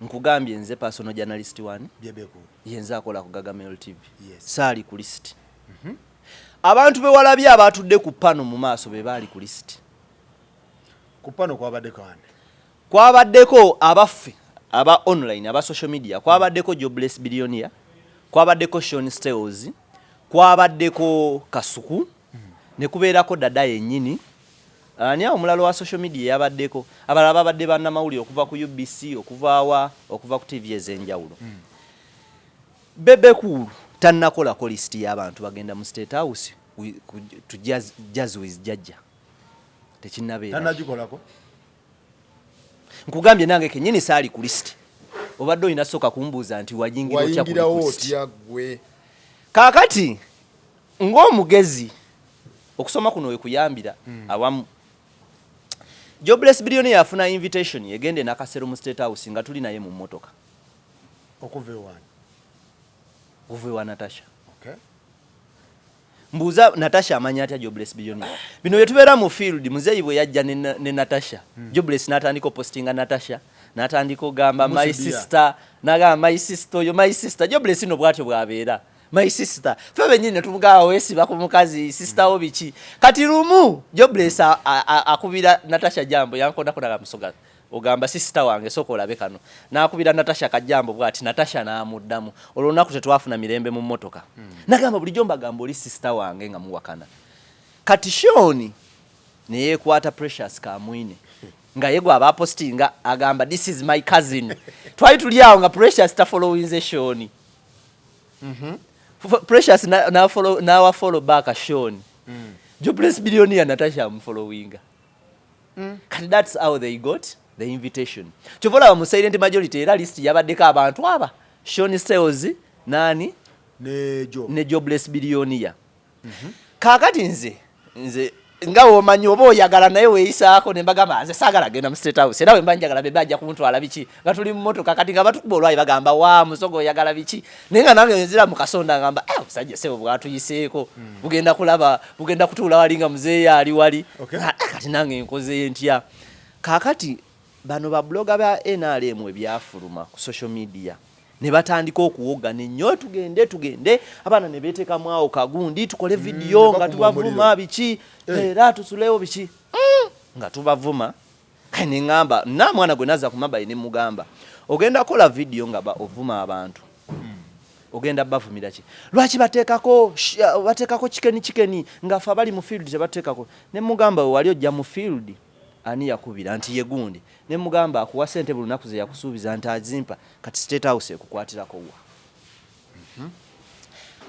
Nkugambye, nze personal journalist wani? Bebe Cool. Yenze akola ku Gagamel TV. Saali ku list. Abantu be walabye abatudde ku panel mu maaso be baali ku list. Ku panel kwabaddeko ani? Kwabaddeko abaffe Aba online, aba social media, kwabaddeko Jobless Billionaire, kwabaddeko Sean Stales, kwabaddeko Kasuku, ne kubeerako Dada yennyini. Ani awo omulala wa social media yabaddeko? Abalala babadde bannamawulire okuva ku UBC, okuva awa, okuva ku TV ez'enjawulo. Bebe Cool tannakolako lisiti y'abantu bagenda mu State House to jazz with Jajja, tekinnabeera. Tanagikolako. Nkugambye, nange kenyini saali ku lisiti. Obadde olina sooka kumbuuza nti wayingira otya ku Wayingirawo lisiti? otya gwe? Kaakati ng'omugezi, okusoma kuno wekuyambira awamu. Jobless Billionaire yafuna invitation egende Nakasero mu State House nga tuli naye mu mmotoka. Okuva ewange? Okuva ewa Natasha. Okay. Mbuuza, Natasha amanya atya Jobless Billionaire? Bino bye tubeera mu field. Muzeeyi bwe yajja ne Natasha, Jobless n'atandika opostinga Natasha, n'atandika ogamba my Musibya. sister, n'agamba my sister oyo, my sister. Jobless no bw'atyo bw'abeera, my sister. Ffe bennyini ne tumugamba weesiba ku mukazi sister wo biki. Kati lumu Jobless akubira Natasha jambo, yankonako naga, "Musoga, ogamba sister wange, sooka olabe kano." N'akubira Natasha kajambo bw'ati, Natasha n'amuddamu. Olwo olunaku tetwafuna mirembe mu mmotoka. Nagamba, "Bulijjo mbagamba oli sister wange nga muwakana." Kati Shoni neyekwata Precious Kamwine nga ye gwaba apostinga, agamba, "This is my cousin." Twali tuli awo nga Precious tafollowinze Shoni. Precious nawa follow back Shoni. Jobless Billionaire, Natasha amufollowinga. Kati that's how they got the invitation. Kyova olaba mu silent majority era list yabaddeko abantu aba Shon Sales nani Ne jo ne Jobless Billionaire. Kaakati nze nga womanyi oba oyagala naye weeyisaako, ne mbagamba nze saagala genda mu State House, era bwe mba njagala bebe ajja kuntwala biki. Nga tuli mu motoka kati nga batukuba olwayi, bagamba, "Wa Musoga oyagala biki?" Naye nga nange nzira mu kasonda ngamba, "Eh, obusajja sebo bwatuyiseeko, bugenda kulaba, bugenda kutuula wali nga muzeeyo ali wali." Ah, kati nange nkoze ntya? Kaakati bano ba blogger ba NRM ebyafuluma ku social media ne batandika okuwogana ennyo, "Tugende, tugende," abaana ne beetekamu awo kagundi, "Tukole vidiyo ne nga bakuba tubavuma omuliro. biki, era tusulewo biki," nga tubavuma. Kale ne ŋŋamba na mwana gwe nazza ku mabayi, ne mugamba, "Ogenda kukola vidiyo nga ovuma abantu, ogenda bavumira ki? Lwaki bateekako chicken chicken nga ffe abali mu field tebateekako?" Ne mugamba, "We wali ojja mu field, ani yakubira nti ye gundi?" Ne mugamba, "Akuwa sente buli lunaku ze yakusuubiza nti azimpa, kati State House ekukwatirako wa?"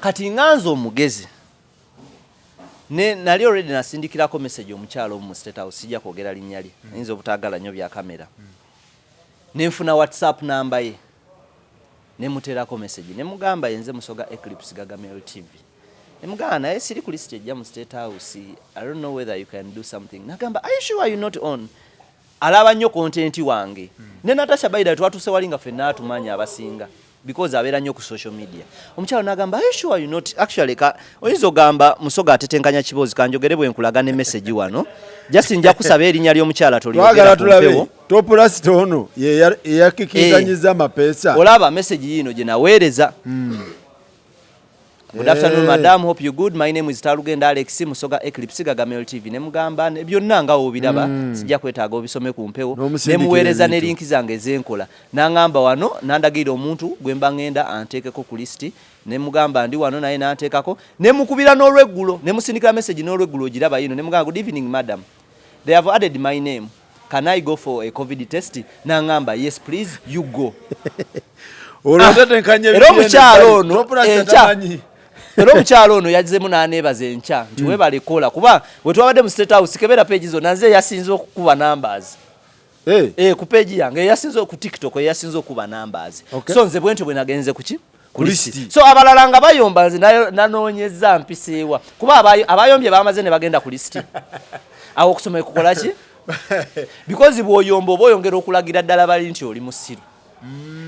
Kati nganze omugezi ne nali already nasindikirako message omukyalo omu mu State House, sijja kwogera linnya lye, ayinza obutaagala nnyo bya kamera. Nenfuna WhatsApp namba ye, nemuteerako message, nemugamba, "Yenze Musoga Eclipse, Gagamel TV." Nemugamba, "Naye siri ku list ejja mu State House. I don't know whether you can do something." Nagamba, "Are you sure you not on?" Alaba nnyo content wange ne Natasha. Baida twatuse wali nga ffenna atumanya abasinga because abeera nnyo ku social media. Omukyalo nagamba, "Are you sure you not?" Actually ka oyinza ogamba Musoga atetenkanya kiboozi, kanjogere bwe nkulaga ne message wano. Just nja kusaba erinnya ly'omukyala tolyogera Twagala ku tulabe mpewo. Top rasta ono ye eyakikikanyiza amapeesa. Olaba message yiino gye naweereza. "Good afternoon, madam. Hope you good. My name is Talugenda Alex Musoga Eclipse, Gagamel TV." Ne mugamba byonna nga obiraba, sijja kwetaaga obisome ku mpewo. N'omusindikira Ne muweereza ne ebintu. link zange ezenkola. N'angamba wano, n'andagira omuntu gwe mba ngenda anteekeko ku list. Ne mugamba ndi wano naye n'anteekako. Ne mukubira n'olweggulo, ne musindikira message n'olweggulo, ogiraba yino. Ne mugamba, "Good evening, madam. They have added my name. Can I go for a COVID test?" N'angamba, "Yes, please, you go." Olwo otetenkanya. Era omukyalo ono enkya, era omukyalo ono yazzeemu n'aneebaza enkya nti webale kola, kuba bwe twabadde mu State House, kebera page zonna, nze yasinze okukuba numbers. Ku page yange eyasinze, ku TikTok eyasinze okuba numbers. So nze bwentyo bwe nagenze kuki? Ku list. So abalala nga bayomba, nze nanoonyezza mpiseewa, kuba abayombye bamaze ne bagenda ku list. Awo okusoma ekukola ki? Because bw'oyomba oba oyongera okulagira ddala bali nti oli musiru,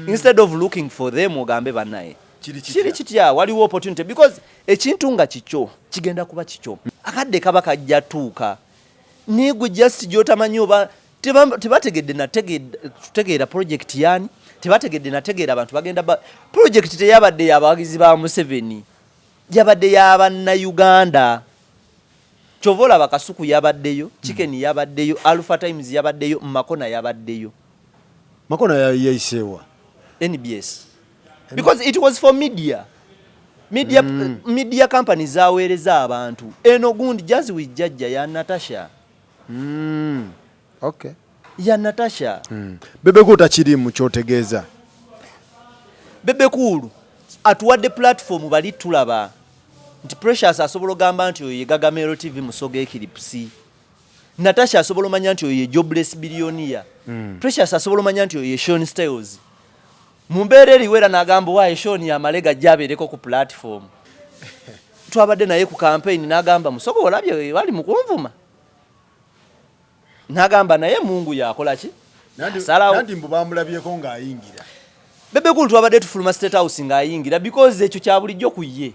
instead of looking for them ogambe bannaye Kiri kitya? Kiri kitya? Waliwo opportunity, because ekintu nga kikyo kigenda kuba kikyo, akadde kaba kajja tuuka, naye gwe just gyotamanyi oba tebategedde tutegeera project yani, tebategedde nategeera abantu bagenda ba project teyabadde yabawagizi ba Museveni, yabadde y'abannayuganda. Kyova olaba Kasuku yabaddeyo, Chicken yabaddeyo, Alpha Times yabaddeyo, Makona yabaddeyo. Makona yayiseewa? NBS, because it was for media. Media, media company zaweereza abantu. Eno gundi Jazz with Jajja ya Natasha. Ya Natasha. Bebe Cool takirimu, kyotegeeza? Bebe Cool atuwadde platform. Bali tulaba nti Precious asobola ogamba nti oyo ye Gagamero TV Musoga Eclipse. Natasha asobola omanya nti oyo ye Jobless Billionaire. Precious asobola omanya nti oyo ye Sean Styles. Mu mbeera eriwo era n'agamba, waaye Sean amale gajja abeereko ku platform. Twabadde naye ku campaign, n'agamba, "Musoga olabye bali mu kunvuma," n'agamba, "Naye Mungu yakola ki?" Asalawo. Nanti mbu bamulabyeko ng'ayingira. Bebe Cool twabadde tufuluma State House ng'ayingira, because ekyo kya bulijjo ku ye.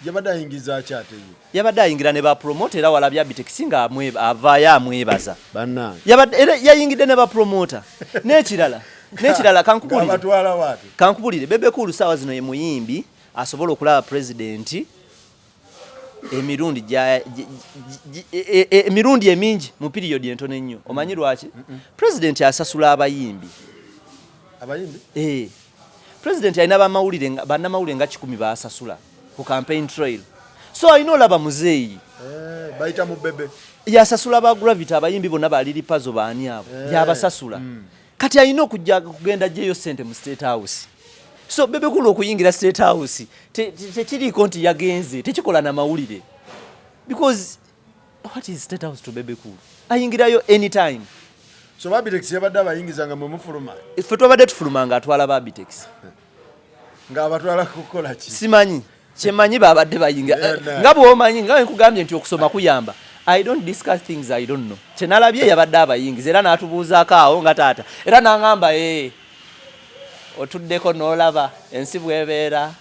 Yabadde ayingiza ki ate ye? Yabadde ayingira ne bapromoter, era walabye Abitex nga avaayo amwebaza. Bannange! Yabadde era yayingidde ne bapromoter. N'ekirala kankubulire. Ng'abatwala waate? Kankubulire, Bebe Cool saawa zino ye muyimbi asobola okulaba pulezidenti emirundi emirundi emingi mu period entono ennyo. Omanyi lwaki? Pulezidenti asasula abayimbi. Abayimbi? Eh. President alina bamawulire bannamawulire nga 100 basasula ku campaign trail, so alina olaba muzeeyi. Eh, bayita mu Bebe. Yasasula ba Gravity, abayimbi bonna, ba Lil Pazo, baani abo. Yabasasula. Kati alina okujja kugenda gyeyo sente mu State House. So Bebe Cool okuyingira State House tekiriiko nti yagenze tekikola na mawulire, because what is State House to Bebe Cool? Ayingirayo anytime. So Abitex yabadde abayingiza nga mwe mufuluma? Ffe twabadde tufuluma nga atwala ba Abitex. Ng'abatwala kukola ki? Simanyi, kyemanyi babadde bayingira. Yeah, nah. Nga bwomanyi, nga nkugambye nti okusoma kuyamba, I don't discuss things I don't know. Kyenalabye, yabadde abayingiza era n'atubuuzaako awo nga taata, era n'aŋŋamba, "Ee, otuddeko n'olaba ensi bwebeera?"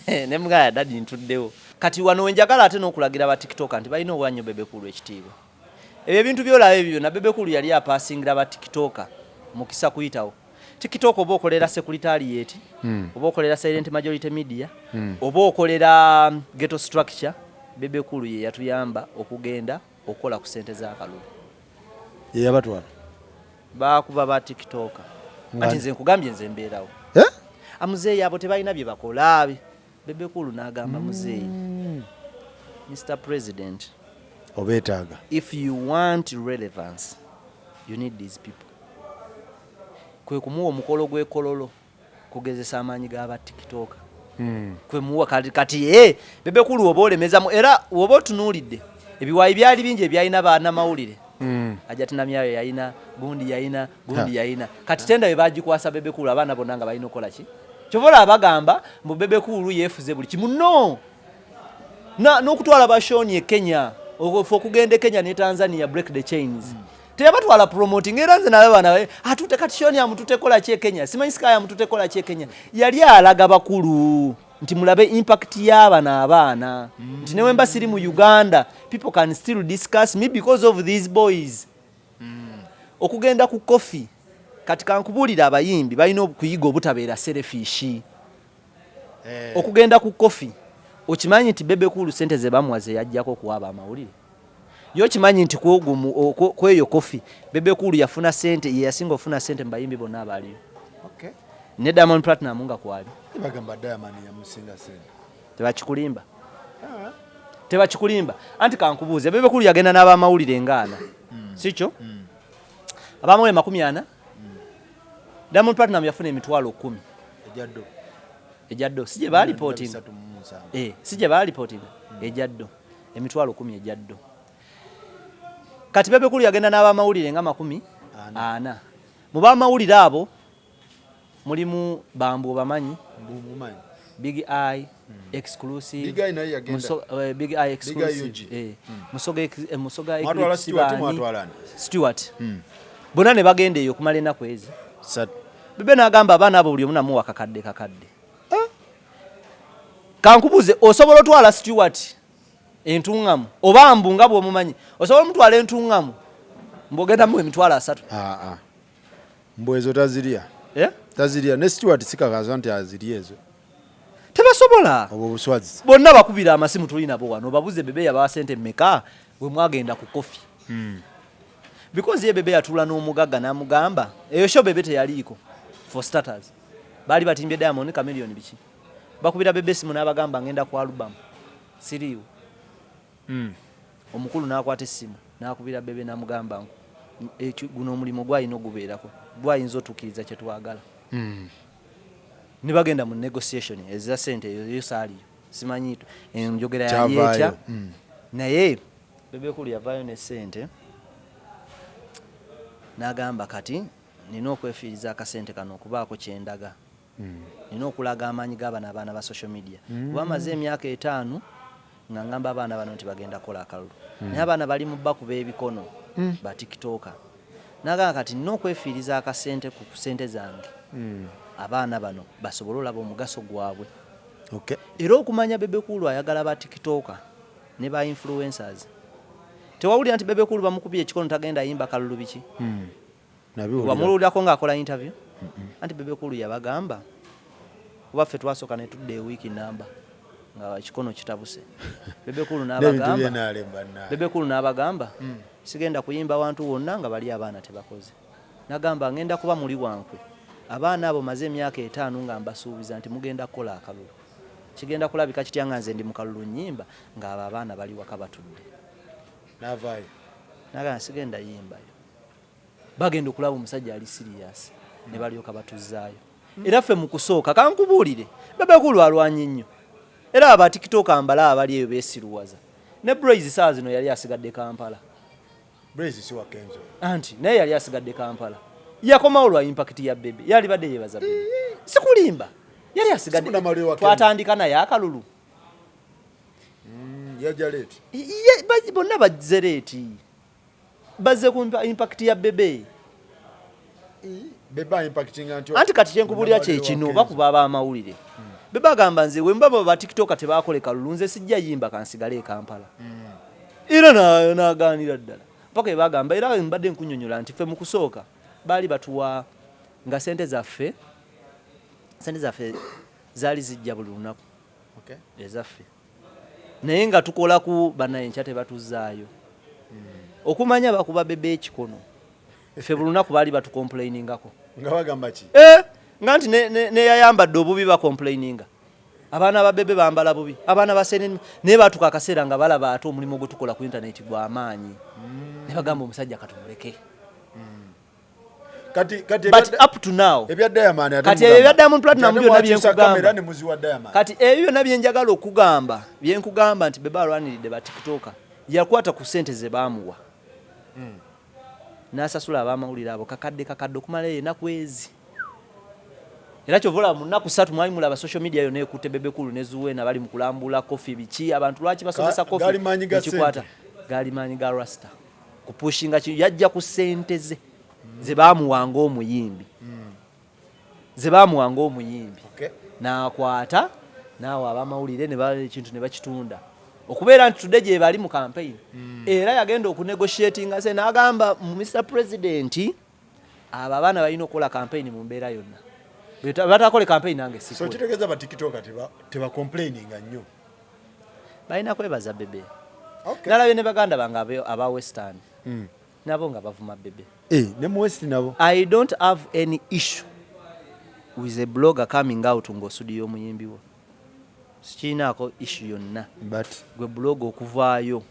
Ne mugaya, "Daddy, ntuddewo." Kati wano wenjagala ate n'okulagira ba TikToker nti balina obwannyo Bebe Cool ekitiibwa. Ebyo ebintu byolaba ebyo byonna, Bebe Cool yali apasingira ba TikToker mukisa kuyitawo. TikTok oba okolera Secretariat, oba okolera Silent Majority Media, oba okolera Ghetto Structure, Bebe Cool ye yatuyamba okugenda okukola ku sente z'akalulu. Ye yabatwala? Bakuba ba TikToker. Ati nze nkugambye, nze mbeerawo. Eh? Amuzeeyi abo tebalina bye bakola. Bebe Cool n'agamba muzeeyi, "Mr President, obeetaaga. if you want relevance, you need these people." Kwe kumuwa omukolo gw'ekololo kugezesa amaanyi g'aba TikToker. Kwe muwa kati ye Bebe Cool oba olemezamu, era woba otunuulidde ebiwayi byali bingi ebyalina bannamawulire. Ajati Namyayo yalina gundi, yalina gundi, yalina. Kati tender bwe bagikwasa Bebe Cool, abaana bonna nga balina okukola ki? Kyova olaba bagamba mbu Bebe Cool yeefuze buli kimu. No, n'okutwala bashoni e Kenya, ofe okugenda e Kenya ne Tanzania, Break the Chains, teyabatwala promoting. Era nze nalaba naye atute kati Shoni amutute kola ki e Kenya, simanyi Sky amutute kola ki e Kenya. Yali alaga bakulu nti mulabe impact y'abano abaana, nti newe mba siri mu Uganda, people can still discuss me because of these boys. Okugenda ku coffee, kati kankubuulira, abayimbi balina okuyiga obutabeera selfish. Okugenda ku coffee, okimanyi nti Bebe Cool sente ze bamuwa ze yajjako okuwaaba amawulire? Yo okimanyi nti kweyo coffee Bebe Cool yafuna sente, ye yasinga ofuna sente mu bayimbi bonna abaaliyo? Ne Diamond Platinum nga kwali. Bagamba Diamond yamusinga sente. Tebakikulimba, tebakikulimba. Anti kankubuuze, Bebe Cool yagenda n'abamawulire ngaana, si kyo? Abamawulire 40, Diamond Platinum yafuna 100,000. Ejaddo. Ejaddo, si gye baalipootinga? 37. Eh, si gye baalipootinga? Ejaddo, 100,000 ejaddo. Kati Bebe Cool yagenda n'abamawulire nga makumi Ana. ana. Mu bamawulire abo mulimu Bambu, obamanyi? Mbumanyi. Big Eye Exclusive. Big Eye naye yagenda. Big Eye Exclusive. UG. Eh, Musoga Musoga Mwatwala Eclipse. Stewart, Baani? mwatwala ani? Stewart. Bonna ne bagenda eyo okumala ennaku ezi. Satu. Bebe n'agamba abaana abo buli omu namuwa kakadde kakadde. Kankubuuze, osobola otwala Stewart entuŋŋamu, oba mbu nga bw'omumanyi, osobola omutwala entuŋŋamu mbw'ogenda muwa 30,000? Aa, mbw ezo tazirya. Eh? Tazirya. Ne Stewart sikakasa nti azirya ezo. Tebasobola. Obwo buswazi. Bonna bakubira amasimu, tuli nabo wano, babuze Bebe yabawa sente mmeka bwe mwagenda ku coffee. Because ye Bebe yatuula n'omugagga n'amugamba, eyo show Bebe teyaliiko. For starters, baali batimbye Diamond, Chameleone, biki, bakubira Bebe esimu n'abagamba, "Ngenda ku album, siriiwo." Omukulu n'akwata essimu n'akubira Bebe n'amugamba, "Guno omulimu gwalina ogubeerako, gwayinza otuukiriza kye twagala." Ne bagenda mu negotiation eza sente. Eyo yo saaliyo, simanyi enjogera yali Kyavaayo. etya, naye Bebe Cool yavaayo ne sente n'agamba, "Kati nina okwefiiriza akasente kano okubaako kyendaga, nina okulaga amaanyi g'abano abaana ba social media, kuba amaze emyaka 5 nga ngamba abaana bano nti bagenda kukola akalulu, naye abaana bali mu bakuba ebikono ba TikToker." N'agamba, "Kati nina okwefiiriza akasente ku sente zange, abaana bano basobole olaba omugaso gwabwe." Era okumanya Bebe Cool ayagala ba TikToker ne ba influencers, tewawulira nti Bebe Cool bamukubye ekikono, tagenda yimba kalulu, biki? Nabiwulira. Wamuwulirako ng'akola interview anti Bebe Cool yabagamba, kuba ffe twasooka ne tudda ewiiki namba nga ekikono kitabuse, Bebe Cool N'ebintu n'abagamba, byenaalemba naye. Bebe Cool n'abagamba, "Sigenda kuyimba wantu wonna nga bali abaana tebakoze." Nagamba, "Ngenda kuba muli wankwe. Abaana abo maze emyaka 5 nga mbasuubiza nti mugenda kukola akalulu. Kigenda kulabika kitya nga nze ndi mu kalulu nnyimba, ng'abo abaana bali waka batudde?" N'avaayo. Nagamba, "Sigenda yimbayo." Bagenda okulaba omusajja ali serious, ne balyoka batuzaayo. Era ffe mu kusooka, kankubuulire, Bebe Cool alwanye nnyo. Era aba TikTok mbala abali eyo beesiruwaza ne Braise. Saa zino yali asigadde Kampala. Braise si wa Kenzo. Anti naye yali asigadde Kampala, yakomawo lwa impact ya Bebe. Yali badde yebaza Bebe, sikulimba, yali asigadde. Simunamaliwe wa Kenzo. Twatandika naye akalulu. Yajja late. Bonna bazze late, bazze ku impact ya Bebe. Bebe impactinga nti Anti kati kyenkubulira kyekino, bakuba abamawulire. Bebe agamba, "Nze wemba ba TikToker tebakole kalulu, nze sijja yimba, kansigale e Kampala." Era naganira ddala paka ebagamba. Era mbadde nkunyonyola nti ffe mu kusooka baali batuwa nga sente zaffe zaali zijja buli lunaku ezaffe, naye nga tukola ku banaye enkya tebatuzaayo. Okumanya bakuba Bebe ekikono, ffe buli lunaku baali batucomplainingako. Nga bagamba ki? Eh, nga nti neyayambadde obubi bacomplaininga, abaana ba Bebe bambala bubi, abaana ba sene. Naye batuka akaseera nga balaba ate omulimu gwe tukola ku intaneti gw'amaanyi, ne bagamba, "Omusajja katumuleke." Kati But up to now ebya Diamond ate Kati mugamba ebyo ebya Diamond Platnumz nti ate byonna mwakyusa byenkugamba. kamera ne muziwa Diamond. Kati ebyo byonna byenjagala okugamba, byenkugamba nti Bebe alwaniridde ba TikToker. Yakwata ku sente ze baamuwa n'asasula abamawulire abo kakadde kakadde okumala eyo enaku ezi. Era kyova olaba mu nnaku 3 mwali mulaba social media yonna ekutte Bebe Cool ne Zuwena bali mu kulambula kofi, biki, abantu lwaki basomesa kofi. Gaali maanyi ga Nekikwata. ssente. Gaali maanyi ga rasta kupushinga ki. Yajja ku sente ze ze baamuwanga omuyimbi, ze baamuwanga omuyimbi. N'akwata naawe abamawulire ne ekintu ne bakitunda okubeera nti tudde gye bali mu campaign. Era yagenda okunegotiatinga se n'agamba, "Mr President, abo abaana balina okukola campaign mu mbeera yonna. Batakole campaign nange So sikole." Kitegeeza ba TikToker tebacomplaininga nnyo. Balina kwebaza Bebe. Okay. Nalabye ne baganda bange aba Western nabo nga bavuma Bebe. Eh, ne mu West nabo. I don't have any issue with a blogger coming out ng'osudiyo omuyimbi wo, sikiinaako issue yonna. But Gwe blogger okuvaayo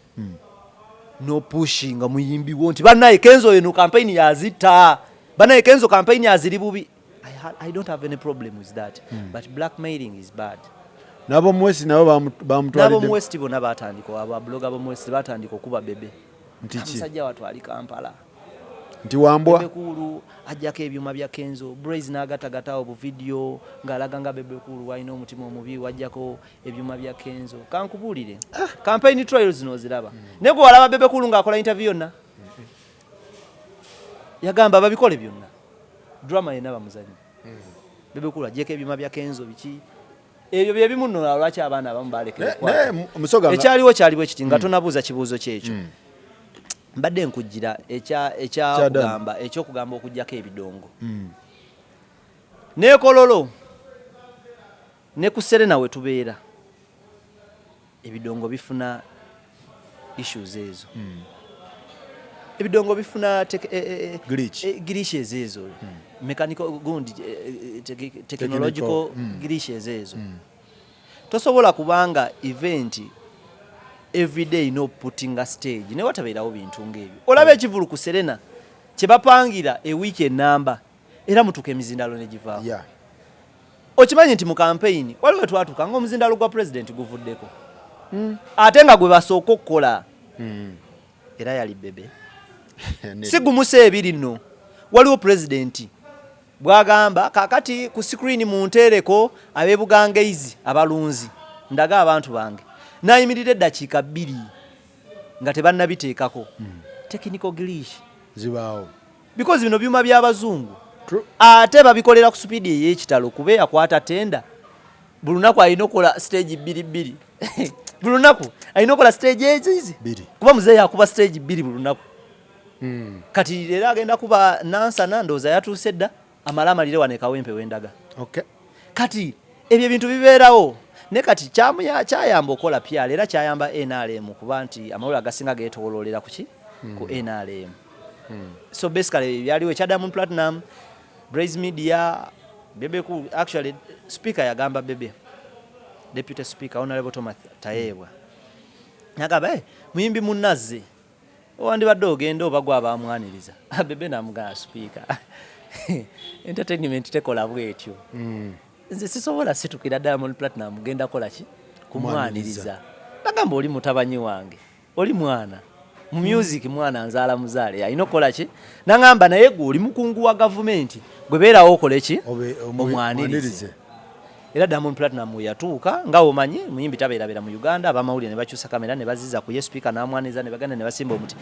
nopushinga muyimbi wo nti, "Bannaye, Kenzo eno campaign yazitta, bannaye, Kenzo campaign aziri bubi," I don't have any problem with that, but blackmailing is bad. Nabo mu West nabo bamutwalidde. N'abo mu West bonna batandika, abo blogger bo mu West batandika okuba Bebe. Nti ki? Musajja wattu ali Kampala. Nti wambwa. Bebe Cool ajjako ebyuma bya Kenzo. Braise n'agatagatawo buvidiyo ng'alaga nga Bebe Cool walina omutima omubi, wajjako ebyuma bya Kenzo. Kankubuulire, campaign trails zino oziraba, naye gwe walaba Bebe Cool ng'akola interview yonna? Yagamba babikole byonna, drama yenna bamuzanyi. Bebe Cool ajjeko ebyuma bya Kenzo, biki, ebyo byebimu nno lwaki abaana abamu balekera okukwata. Naye Musoga Ekyaliwo kyaliwo kiti, nga tonabuuza kibuuzo kyekyo, mbadde nkujjira ekyakugamba, ekyokugamba okugjako ebidongo nekololo ne ku Serena we tubeera, ebidongo bifuna issues ezo. Ebidongo bifuna Glitch. Glitches ezo, mechanical gundi, technological glitches ezo. Tosobola kubanga event everyday no putting a stage ne watabeerawo bintu ng'ebyo. Olaba ekivulu ku Serena kye bapangira ewiiki enamba, era mutuuka emizindalo ne givaako. Okimanyi nti mu campaign waliwo twatuuka ng'omuzindalo gwa president guvuddeko, ate nga gwe basooka okukola, era yali Bebe. Si gumusa ebiri nno, waliwo pulezidenti bw'agamba, "Kakati ku screen munteereko ab'e Bugangaizi abalunzi, ndaga abantu bange," n'ayimirira eddakiika 2 nga tebannabiteekako. Technical glitch zibaawo. Because bino byuma by'abazungu. True. Ate babikolera ku speed ey'ekitalo, kuba eyakwata tender buli lunaku alina okukola stage bbiri bbiri buli lunaku, alina okukola stage ezizi Bbiri. Kuba muzeeyi akuba stage 2 buli lunaku. Kati leero agenda kuba Nansana, ndowooza yatuuse dda, amale amalire wano e Kawempe wendaga. Kati ebyo ebintu bibeerawo, ne kati kyayamba okukola PR, era kyayamba NRM, kuba nti amawulire agasinga geetooloolera kuki ku NRM. So basically byaliwo ekya Diamond Platinum, Braze Media, Bebe Cool. Actually speaker yagamba Bebe, deputy speaker Honorable Thomas Tayebwa nagamba, "Hey, muyimbi munnazze wandibadde ogenda oba gwe abamwaniriza." Bebe namugamba, "Speaker, entertainment tekola bwetyo. Nze sisobola situkira Diamond Platinum genda kola ki kumwaniriza." Nagamba, "Oli mutabanyi wange, oli mwana mu music, mwana nzaala muzaale, alina okukola ki?" Nagamba, "Naye gwe oli mukungu wa gavumenti, gwe beerawo okole ki omwanirize." Omwanirize. Era Diamond Platinum we yatuuka, nga omanyi muyimbi tabeerabera mu Uganda, abamawulire ne bakyusa kamera ne baziza ku ye, speaker n'amwaniriza, ne bagenda ne basimba omuti.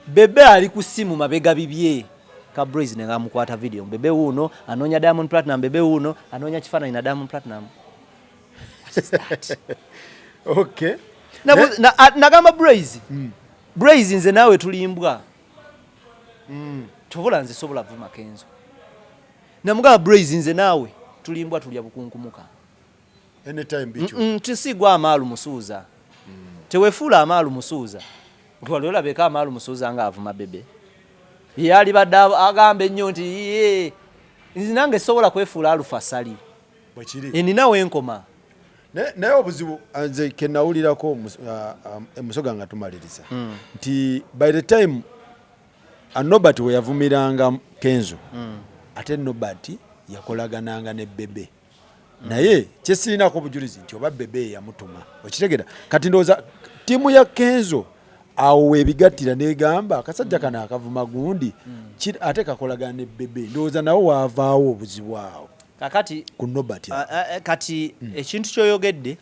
Bebe ali ku ssimu mabega bibye, ka Braze ne gamukwata video, Bebe wuuno anoonya Diamond Platinum, Bebe wuuno anoonya kifaananyi na Diamond Platinum. What is that? Nagamba Braze, "Braze, nze naawe tulimbwa tubula, nze sobola vuma Kenzo." Namugamba, "Braze, nze naawe tulimbwa, tulya bukunkumuka." Anytime bicho. Tisigwa amaalu musuuza, tewefuula amaalu musuuza nti wali olabeka amaalu musuuza nga avuma Bebe. Ye alibadde agamba ennyo nti, "Ye, nze nange sobola kwefuula Alufa Sali." Bwekiri. Enina wenkoma. Naye obuzibu, nze kenawulirako Musoga nga tumaliriza, nti by the time Nobert we yavumiranga Kenzo, ate Nobert yakolagananga ne Bebe, naye kyesirinako obujulizi nti oba Bebe yamutuma, okitegera? Kati ndowooza ttiimu ya Kenzo awo weebigattira negamba akasajja kano akavuma gundi, ate kakolagana ne Bebe, ndowooza nawo waavaawo obuzibu awo Kakati ku Nobert. Kati ekintu kyoyogedde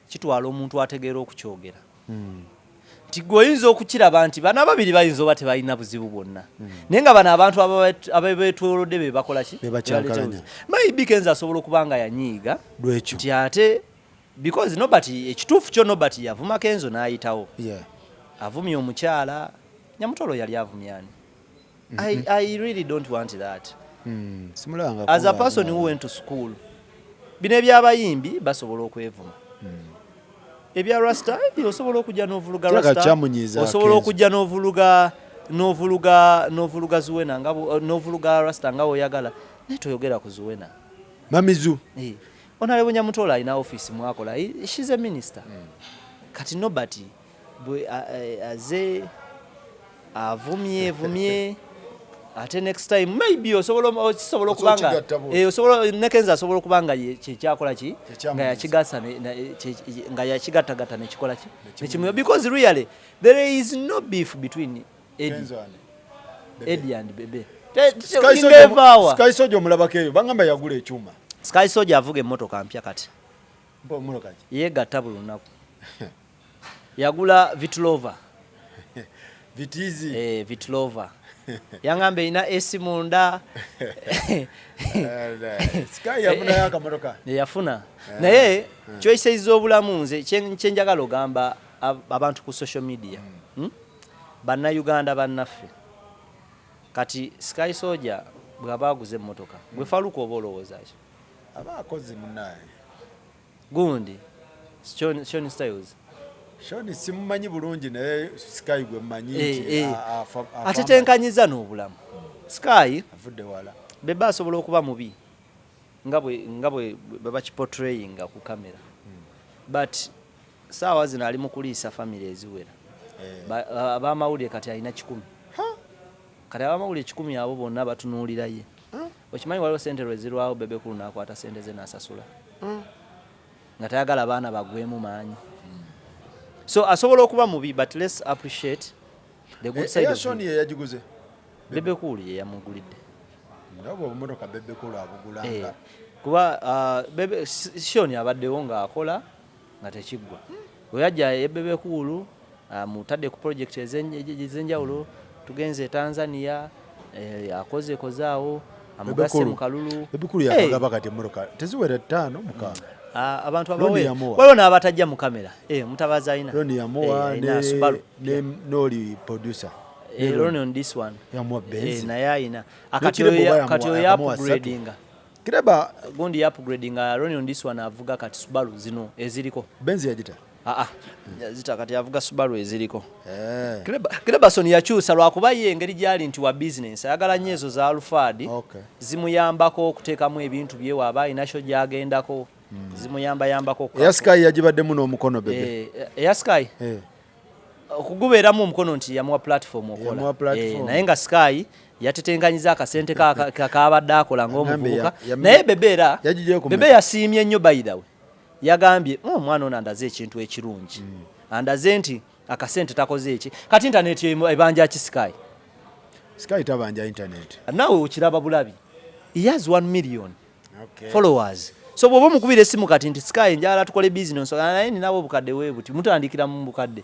kitwala omuntu ategeera okukyogera, nti gwe oyinza okukiraba nti bano ababiri bayinza oba tebalina buzibu bwonna, naye nga bano abantu ababeetolodde be bakola ki? Be bakyankalanya. Maybe Kenzo asobola okuba nga yanyiiga Lwekyo. nti ate because Nobert, ekituufu kyo Nobert yavuma Kenzo n'ayitawo. Avumye omukyala Nyamutolo, yali avumyani? I really don't want that. Simulabanga As a kuba person who went to school, bino ebyabayimbi basobola okwevuma, ebya rasta osobola okujja n'ovuluga Kirabika rasta, kyamunyiiza osobola Kenzo. okujja n'ovuluga Zuwena nga n'ovuluga rasta nga woyagala, naye toyogera ku Zuwena. Mamizu. Eh, Honorable Nyamutolo alina office mwakola. She's a minister. Kati Nobert bwe aze avumye vumye, ate next time maybe osobola kisobola okuba nga Osobola okigatta bw'otyo. Osobola ne Kenzo asobola okuba nga kyekyakola ki Kyekyamunyiiza. nga yakigasa nga yakigattagatta nekikola ki nekimuya, because really there is no beef between Eddie, Kenzo and Bebe. Eddie and Bebe. Sky Soldier Ngevaawa. Sky Soldier omulabako eyo, bangamba yagula ekyuma. Sky Soldier avuga emmotoka mpya kati. Mpa omuloka ki? Yeegatta buli lunaku, yagula Vitlova. Vitizi. Eh, Vitlova yangamba erina esi munda. Sky yafunayo akamotoka. Yeyafuna, naye choices z'obulamu, nze kyenjagala ogamba abantu ku social media, Bannayuganda bannaffe, kati Sky Soldier bw'aba aguze emmotoka, gwe Faluka oba olowooza ki? Aba akoze munnaye. Gundi Sean Styles. Shoni simumanyi bulungi, naye Sky gwe mmanyi nti atetenkanyiza n'obulamu. Sky avudde wala. Bebe asobola okuba mubi nga bwe bakiportrayinga ku kamera, but saawa zino ali mu kuliisa family eziwera. Abamawulire kati alina 100. Kati abamawulire 100 abo bonna batunuulira ye. Okimanyi waliwo sente lwezirwawo, Bebe Cool n'akwata sente ze n'asasula nga tayagala baana bagwemu maanyi. So asobola okuba mubi, but let's appreciate the good side eya of him. Shoni ye yagiguze? Bebe Cool ye yamugulidde. Ndaba obumotoka Bebe Cool abugulanga. Kuba Bebe Shoni abaddewo ng'akola nga tekiggwa. Bwe yajja e Bebe Cool mutadde ku project ez'enjawulo, tugenze e Tanzania, akoze kozaawo amugase mu kalulu. Bebe Cool yakagaba kati emmotoka teziwera ttaano, mukaaga. Ah, abantu Loni abawe yamuwa. waliwo n'abatajja mu kamera, mutabazi alina. Loni yamuwa. Alina Subaru. Ne noli producer. Loni on this one. Yamuwa Benz. Naye alina akati. Kirebo oba Kati oyo yakamuwa ssatu. upgradinga. Kireba. Gundi upgradinga. Loni on this one avuga kati Subaru zino eziriko. Benz yagita. Aa, zita kati avuga Subaru eziriko. Kleberson yakyusa lwakuba ye engeri gyali nti wa business, ayagala nnyo ezo za Alphard. Zimuyambako okuteekamu ebintu bye, waaba alina kyo gyagendako zimuyambayambako. Eya Sky yagibaddemu n'omukono Bebe? Eya Sky okugubeeramu omukono nti yamuwa platform okola. Yamuwa platform. Naye nga Sky yatetenkanyiza akasente kabadde akola ng'omuvubuka. Naye Bebe era Yagiggyeyo ku Bebe mmeka? yasiimye nnyo. By the way, yagambye, "Oh, omwana ono andaze ekintu ekirungi, andaze nti akasente takoze eki." Kati internet ebanja ki Sky? Sky tabanja internet. Naawe okiraba bulabi, he has 1 million followers. So bw'oba omukubira essimu kati nti, "Sky, njagala tukole business," naye ninawo obukadde we buti, mutandikira mu bukadde.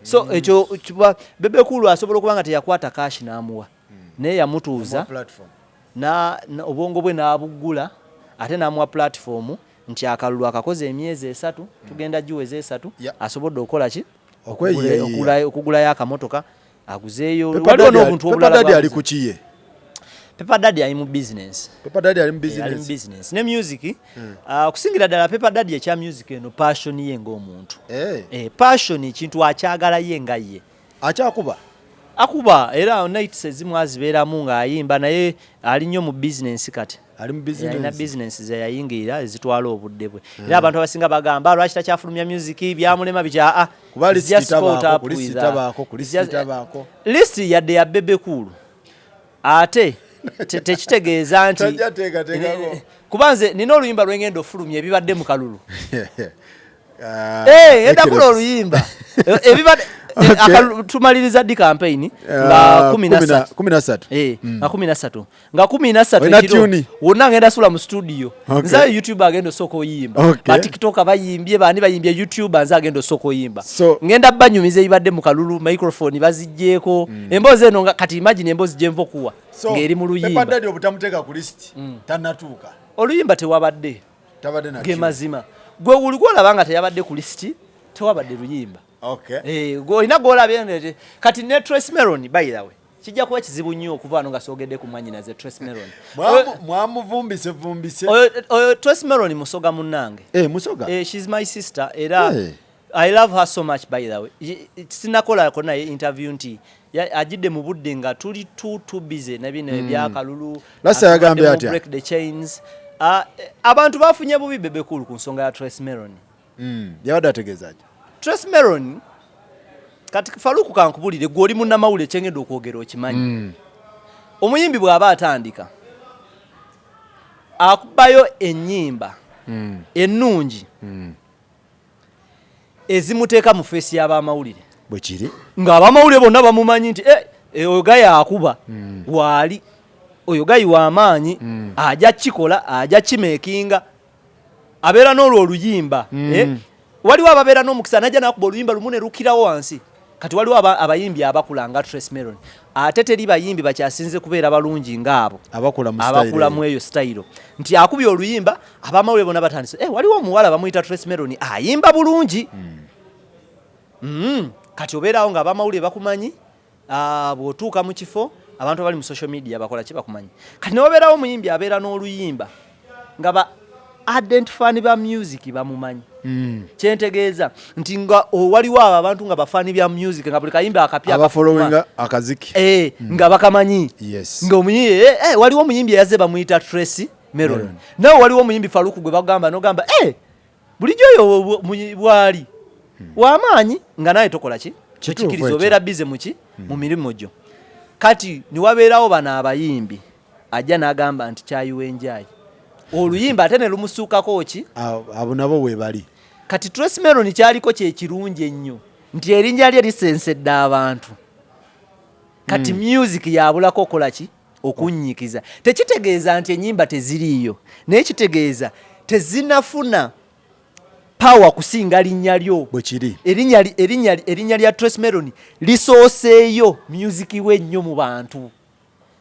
So ekyo kiba Bebe Cool asobola okuba nga teyakwata cash n'amuwa, naye yamutuuza Yamuwa platform. na obwongo bwe n'abuggula, ate n'amuwa platform nti akalulu akakoze emyezi 3, tugenda giweza 3. Asobodde okukola ki? Okweyiyayiya. Okugulayo akamotoka, aguzeeyo. Pepper Waliwo Daddy n'obuntu Pepper obulala Daddy ali bwaguze. ku kiye? Pepper Daddy ali mu business. Pepper Daddy ali mu Eh, ali mu business. business ne music. Okusingira ddala Pepper Daddy ekya music eno passion ye ng'omuntu. Passion, ekintu akyagala ye nga ye. Akyakuba? Akuba, era nights ezimu azibeeramu ng'ayimba, naye ali nnyo mu business kati. Ali mu Alina business. Business ze yayingirira ezitwala obudde bwe, era abantu abasinga bagamba lwaki takyafulumya music, byamulema biki. Aa, Kuba list tabaako, ku list tabaako, ku list tabaako. List yadde ya Bebe Cool, ate tekitegeeza nti Tajja teekateekako. Kuba nze nina oluyimba lwengenda ofulumya ebibadde mu kalulu. Ah, Eh, ngenda Ekereps. kula oluyimba ebibadde. Tumaliriza ddi campaign? Nga 13. 13. Nga 13, nga 13 Olina ekiro tune? wonna ngenda sula mu studio. Nze YouTube agenda osooka oyimba. Ba TikTok bayimbye, bani bayimbye, YouTube nze agenda osooka oyimba. Ngenda banyumiza ebibadde mu kalulu, microphone baziggyeko, emboozi eno nga kati imagine emboozi gyenva okuwa ng'eri mu Pepper luyimba. Daddy obutamuteeka ku list, tannatuuka. Oluyimba tewabadde. Tabadde na Ge tune. mazima, gwe wuli gwolaba nga teyabadde ku lisiti, tewabadde luyimba. Eh, gwe olina gwolabye kati ne Trace Melon. By the way, kijja kuba kizibu nnyo okuva wano nga soogedde ku mwannyinaze Trace Melon. Mwamuvumbise vumbise. Oyo Trace Melon musoga munnange. Eh, musoga. Eh, she's my sister era. I love her so much. By the way, sinakolako naye interview nti ajidde mu budde nga tuli too busy na bino ebyakalulu. Lasa yagambye Atubadde mu atya? break the chains. Ah, abantu bafunye bubi Bebe Cool ku nsonga ya Trace Melon. Yabadde ategeeza ki? Trace Melon, kati Faluku kankubulire, gwe oli munnamawulire, kyengenda okwogera okimanyi. Omuyimbi bw'aba atandika akubayo ennyimba ennungi ezimuteeka mu face y'abamawulire. Bwe kiri. Ng'abamawulire bonna bamumanyi nti, "Eh, eh, oyo guy akuba waali, oyo guy w'amaanyi, ajja kikola, ajja kimeekinga." Abeera n'olwo oluyimba. Eh, waliwo ababeera n'omukisa najja nakuba oluyimba lumu ne lukirawo wansi. Kati waliwo abayimbi abakula nga Trace Melon, ate teri bayimbi bakyasinze kubeera balungi ngaabo Abakula mu style abakula mu eyo. Eyo style nti akubye oluyimba, abamawulire bonna batandise, eh, waliwo omuwala bamuyita Trace Melon ayimba bulungi. Kati obeerawo nga abamawulire bakumanyi. Ah, bw'otuuka mu kifo abantu abali mu social media bakola ki, bakumanyi. Kati newabeerawo omuyimbi abeera n'oluyimba nga ba ardent fan ba music bamumanyi. Kyentegeeza nti nga waliwo abo abantu nga bafaani bya music, nga buli kayimba akapya abafollowinga akaziki, nga bakamanyi. Yes. Nga omuyi waliwo omuyimbi eyazze bamuyita Tracy Meron. Meron. Nawe waliwo omuyimbi Faluku gwe bagamba nogamba bulijjo oyo bwali wamaanyi, nga naye tokola ki? Kituufu. Tokikiriza. Ekyo. Obeera busy muki mu mirimu gyo. Kati niwabeerawo bano abayimbi, ajja n'agamba nti kyayiwa enjayi, oluyimba ate ne lumusuukako ki. Abo nabo webali. Kati Tracy Meron kyaliko kyekirungi ennyo nti erinnya lye lisensedde abantu. Kati music yabulako okola ki, okunnyikiza. Tekitegeeza nti ennyimba teziriiyo, naye kitegeeza tezinafuna power kusinga linnya lyo. Bwe kiri. Erinnya lya Tracy Meron lisooseeyo music we nnyo mu bantu,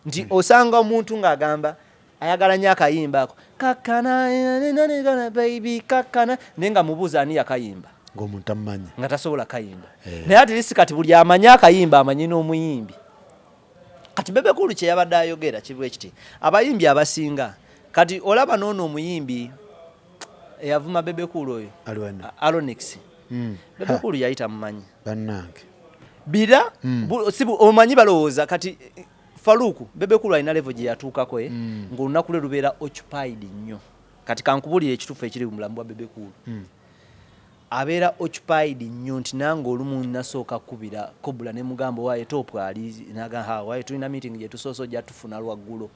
nti osanga omuntu ng'agamba ayagala nnyo akayimba ako, kakana baby kakana, naye nga mubuuza ani yakayimba, Ng'omuntu tamumanyi. Nga tasobola kayimba. Naye at least kati buli amanyi akayimba amanyi n'omuyimbi. Kati Bebe Cool kye yabadde ayogera kibwe kiti, abayimbi abasinga kati olaba noono omuyimbi eyavuma Bebe Cool oyo, Aliwana. Alonix. Bebe Cool yali tamumanyi. Bannange. Bira si omanyi balowooza kati Faluku, Bebe Cool alina level gye yatuukako ng'olunaku lwe lubeera occupied nnyo. Kati kankubulire ekituufu ekiri mu bulamu bwa Bebe Cool. Abeera occupied nnyo nti nange olumu nasooka kukubira Kobula ne mugamba, "Waaye Top ali?" Naga, "Waaye tulina meeting gye tusoose, ojja tufuna lwaggulo."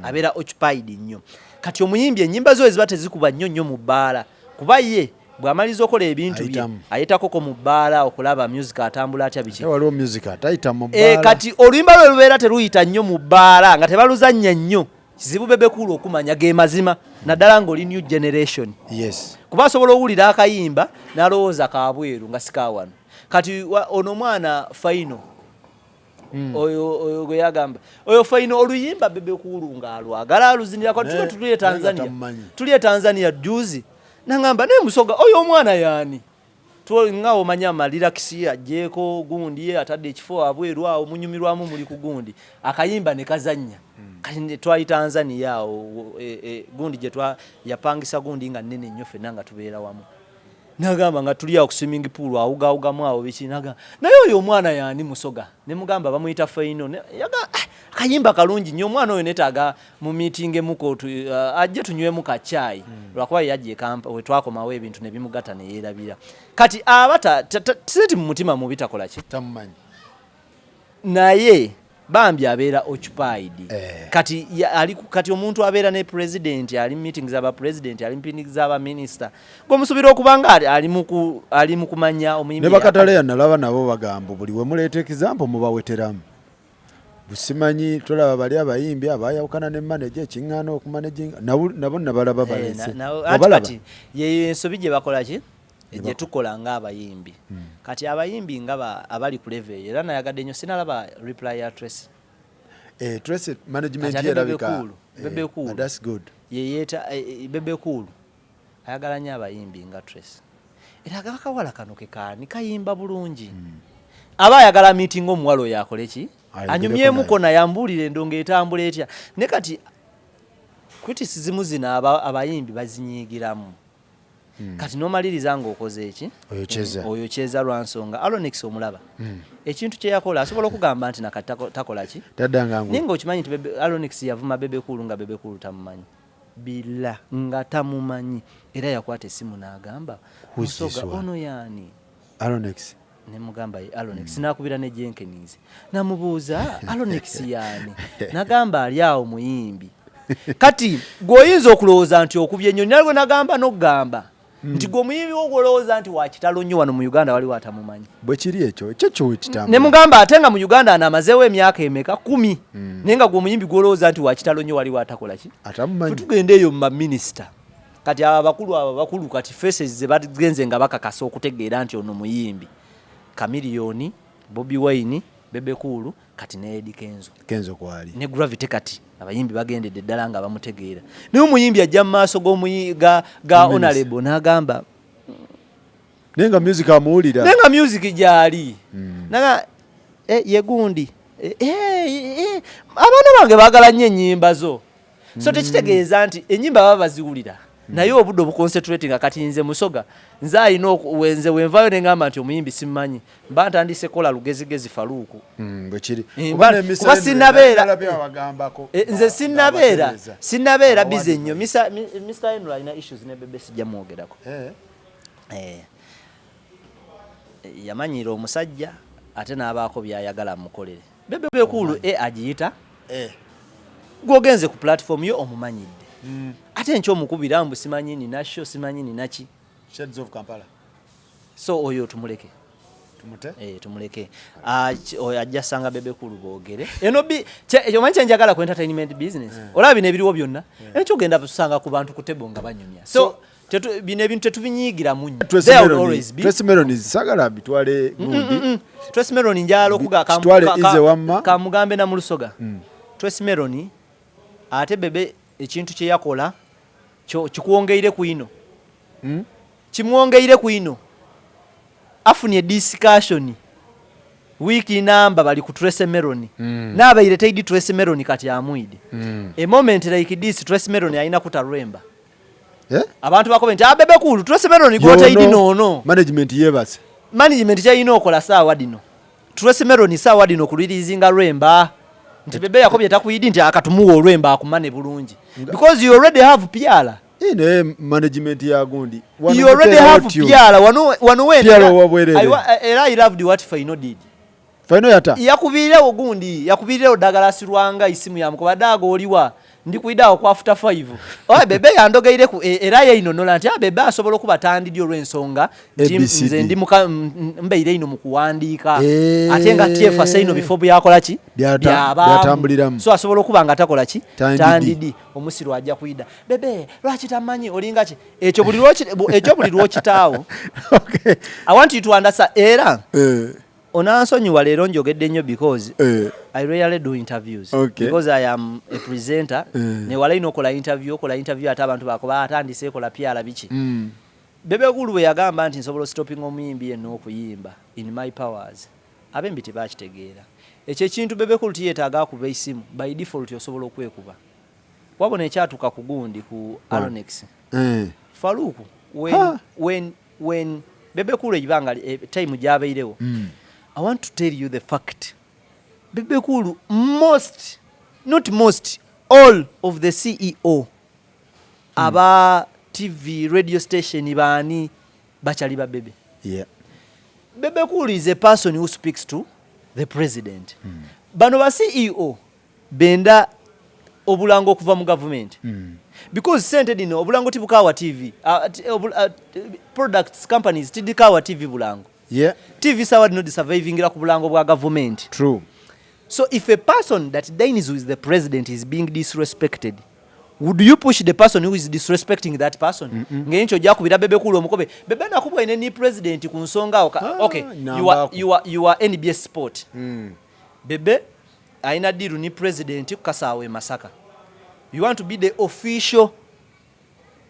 Abeera occupied nnyo. Kati omuyimbi ennyimba zo eziba tezikuba nnyo nnyo mu bbaala, kuba ye bw'amaliriza okola ebintu bye, Ayitamu. ayitakoko mu bbaala okulaba music atambula atya, biki. Ate waliwo music atayita mu bbaala. Kati oluyimba lwe lubeera teruyita nnyo mu bbaala, nga tebaluzannya nnyo, kizibu Bebe Cool okumanya ge mazima, naddala ng'oli new generation, kuba asobola owulira akayimba n'alowooza kabweru nga sikawano. Kati ono omwana Faino, oyo gwe yagamba oyo Faino, oluyimba Bebe Cool ng'alwagala aluzinirako. Tuba tuli e Naye nga Tanzania, tamumanyi. tuli e Tanzania juzi, nangamba, "Naye Musoga, oyo omwana yaani?" Nga omanyi amaliraks agyeko gundi atadde ekifo abweru awo munyumirwamu, muli ku gundi, akayimba ne kazannya. Kati twali Tanzania awo, gundi gye yapangisa gundi nga nnene nnyo, ffenna nga tubeera wamu. Nagamba nga tuli awo ku swimming pool, awugawugamu awo biki, nagamba, "Naye oyo omwana yaani, Musoga?" Ne mugamba bamuyita Faino. Ah, akayimba kalungi nnyo, omwana oyo netaaga mu meeting emuko ajje tunywemu kacaayi. Lwakuba yajja e Kampa we twakomawo ebintu ne bimugatta ne yeerabira. Kati aba siti mu mutima mubi, takola ki? Tamumanyi. Naye bambi abeera occupied. Kati kati omuntu abeera ne president, ali mu meetings aba president, ali mu meetings z'aba minister, gwemusuubira okuba nga ali mu kumanya omuyimbi. Ne bakataleya nalaba nabo bagamba buli we muleeta example mubaweteramu. Busimanyi tolaba bali abayimbi abayawukana ne manager ekiŋŋaana okumanaginga nabo nabalaba baleese. Anti Obalaba? Kati yeyo ensobi gye bakola ki, gye tukola ng'abayimbi. Kati abayimbi nga abali ku level eyo, era nayagadde nnyo sinalaba reply ya Tracy. Tracy management Kati ate ye erabika. Bebe Cool, Bebe Cool. But that's good. Yeyeeta Bebe Cool ayagala nnyo abayimbi nga Tracy, era akawala kano ke kaani kayimba bulungi, aba ayagala meeting omuwala oyo akole ki? Ayogereko. Anyumyemuko naye, ambuulire endongo etambula etya. Ne kati criticism zino abayimbi bazinyiigiramu. Kati nomaliriza ng'okoze eki? Oyokyeza. Oyokyeza lwa nsonga Alonix omulaba ekintu kye yakola, asobola okugamba nti nakati takola ki? Taddanga Naye ng'okimanyi nti Alonix yavuma Bebe Cool nga Bebe Cool tamumanyi, bila nga tamumanyi, era yakwata essimu n'agamba, "Who's this 'Musoga one?" ono yaani?" Alonex. Nemugamba ye Alonex. Nakubira ne Jenkins, namubuuza Alonex yaani, nagamba ali awo muyimbi. Kati gweoyinza okulowooza nti okubye ennyonyi, nalwe nagamba n'okugamba nti gwe omuyimbi wo gwolowooza nti wakitalo nnyo wano mu Uganda, waliwo atamumanyi. Bwe kiri ekyo, ekyo kyo wekitambula. Ne mugamba ate nga mu Uganda ano amazeewo emyaka emeka? 10. Naye nga gwe omuyimbi gwolowooza nti wakitalo nnyo, waliwo atakola ki? Atamumanyi. Tugenda eyo mu baminisita. Kati abo abakulu, abo abakulu kati faces ze bagenze nga bakakasa okutegeera nti ono muyimbi, Chameleone, Bobi Wine, Bebe Cool, kati ne Eddy Kenzo. Kenzo kwali. Ne Gravity. Kati abayimbi bagendedde ddala nga bamutegeera, naye omuyimbi ajja mu maaso ga honorable n'agamba Naye nga music amuwulira. Naye nga music gyali naga ye gundi abaana bange baagala nnyo ennyimba zo. So tekitegeeza nti ennyimba baba baziwulira. Naye obudde obuconcentrate nga kati nze Musoga, nze alina nze wenvayo ne ngamba nti omuyimbi simmanyi, mba ntandise kola lugezigezi, Faluuku. Bwekiri. Kuba sinnabeera nze sinnabeera busy nnyo. Mr Henry alina issues ne Bebe, sijja mwogerako. Yamanyiira omusajja ate n'abaako by'ayagala amukolere. Bebe Cool e agiyita gwogenze ku platform yo omumanyidde, ate enkya omukubira mbu simanyi nina show, simanyi ninaki. Shades of Kampala. So oyo tumuleke. Tumute. Tumuleke. Oyo ajja sanga Bebe Cool boogere eno bi omanyi kyenjagala ku entertainment business. Olaba bino ebiriwo byonna, enkya ogenda kusanga ku bantu ku table nga banyumya. So bino ebintu tetubinyigiramu nnyo. There will always be Tracy Melon sagala bitwale gundi. Tracy Melon njala okuga Kitwale ize wamma. Kamugambe na mulusoga. Tracy Melon ate Bebe ekintu kye yakola kikwongeire ku ino. Kimwongeire ku ino, afunye discussion wiiki namba bali ku Tracy Melon. N'abaire teidi Tracy Melon kati amwidi. A moment like this, Tracy Melon alina kuta lwemba. Eh? Abantu bakobe nti Bebe Cool, Tracy Melon gwoteidi noono. Management yebase. Management kyalina okola saawa dino, Tracy Melon saawa dino kulirizinga lwemba nti Bebe yakobye takuyidi nti akatumuwa olwemba akumane bulungi, because you already have Piala. Naye management ya gundi. You already have Piala wano wano. Piala owabwerere. Era I loved what Faino did. Faino yata. Yakubirewo gundi, yakubirewo Douglas Lwanga isimu yamukuba, "Daga, oliwa? Ndi kuidawo kwa after 5." Oye Bebe yandogeire ku era yeinonola nti Bebe asobola okuba tandidi olw'ensonga nti ABCD. Nze ndi mbeire ino mu kuwandiika ate nga TFS ino bifo byakola ki byabaamu. Byatambuliramu. So asobola okuba nga takola ki. Tandidi. Tandidi omusiru ajja kuyida Bebe lwaki tamanyi olinga ki ekyo buli lwokitaawo. I want you to understand era onansonyiwa leero njogedde nnyo because I rarely do interviews because I am a presenter. Newala ino okola interview, okola interview ate abantu bakoba atandise ekola pyala biki. Bebe Cool bwe yagamba nti nsobola stopping omuyimbi yenna okuyimba in my powers, abembi tebakitegeera ekyo ekintu. Bebe Cool tiyeetaaga akuba esimu, by default osobola okwekuba. Wabona ekyatuuka ku gundi, ku Aronex Faluku, when Bebe Cool ebanga time gyabairewo. I want to tell you the fact, Bebe Cool, most, not most, all of the CEO aba TV, radio station, baani bakyali ba Bebe. Bebe Cool is a person who speaks to the president. Bano ba CEO benda obulango okuva mu gavumenti because sente dino obulango tibukawa TV, products companies tidikawa TV bulango. TV sawa dino disurvivingira ku bulango bwa gavumenti. True. So if a person that dines with the president is being disrespected, would you push the person who is disrespecting that person? Ng'enkyo ojja kubira Bebe Cool omukobe, "Bebe, nakubwaine ni president ku nsonga awo." Okay, you are, Nambako. you are NBS Sport. Bebe alina deal ni president ku kasaawa e Masaka. You want to be the official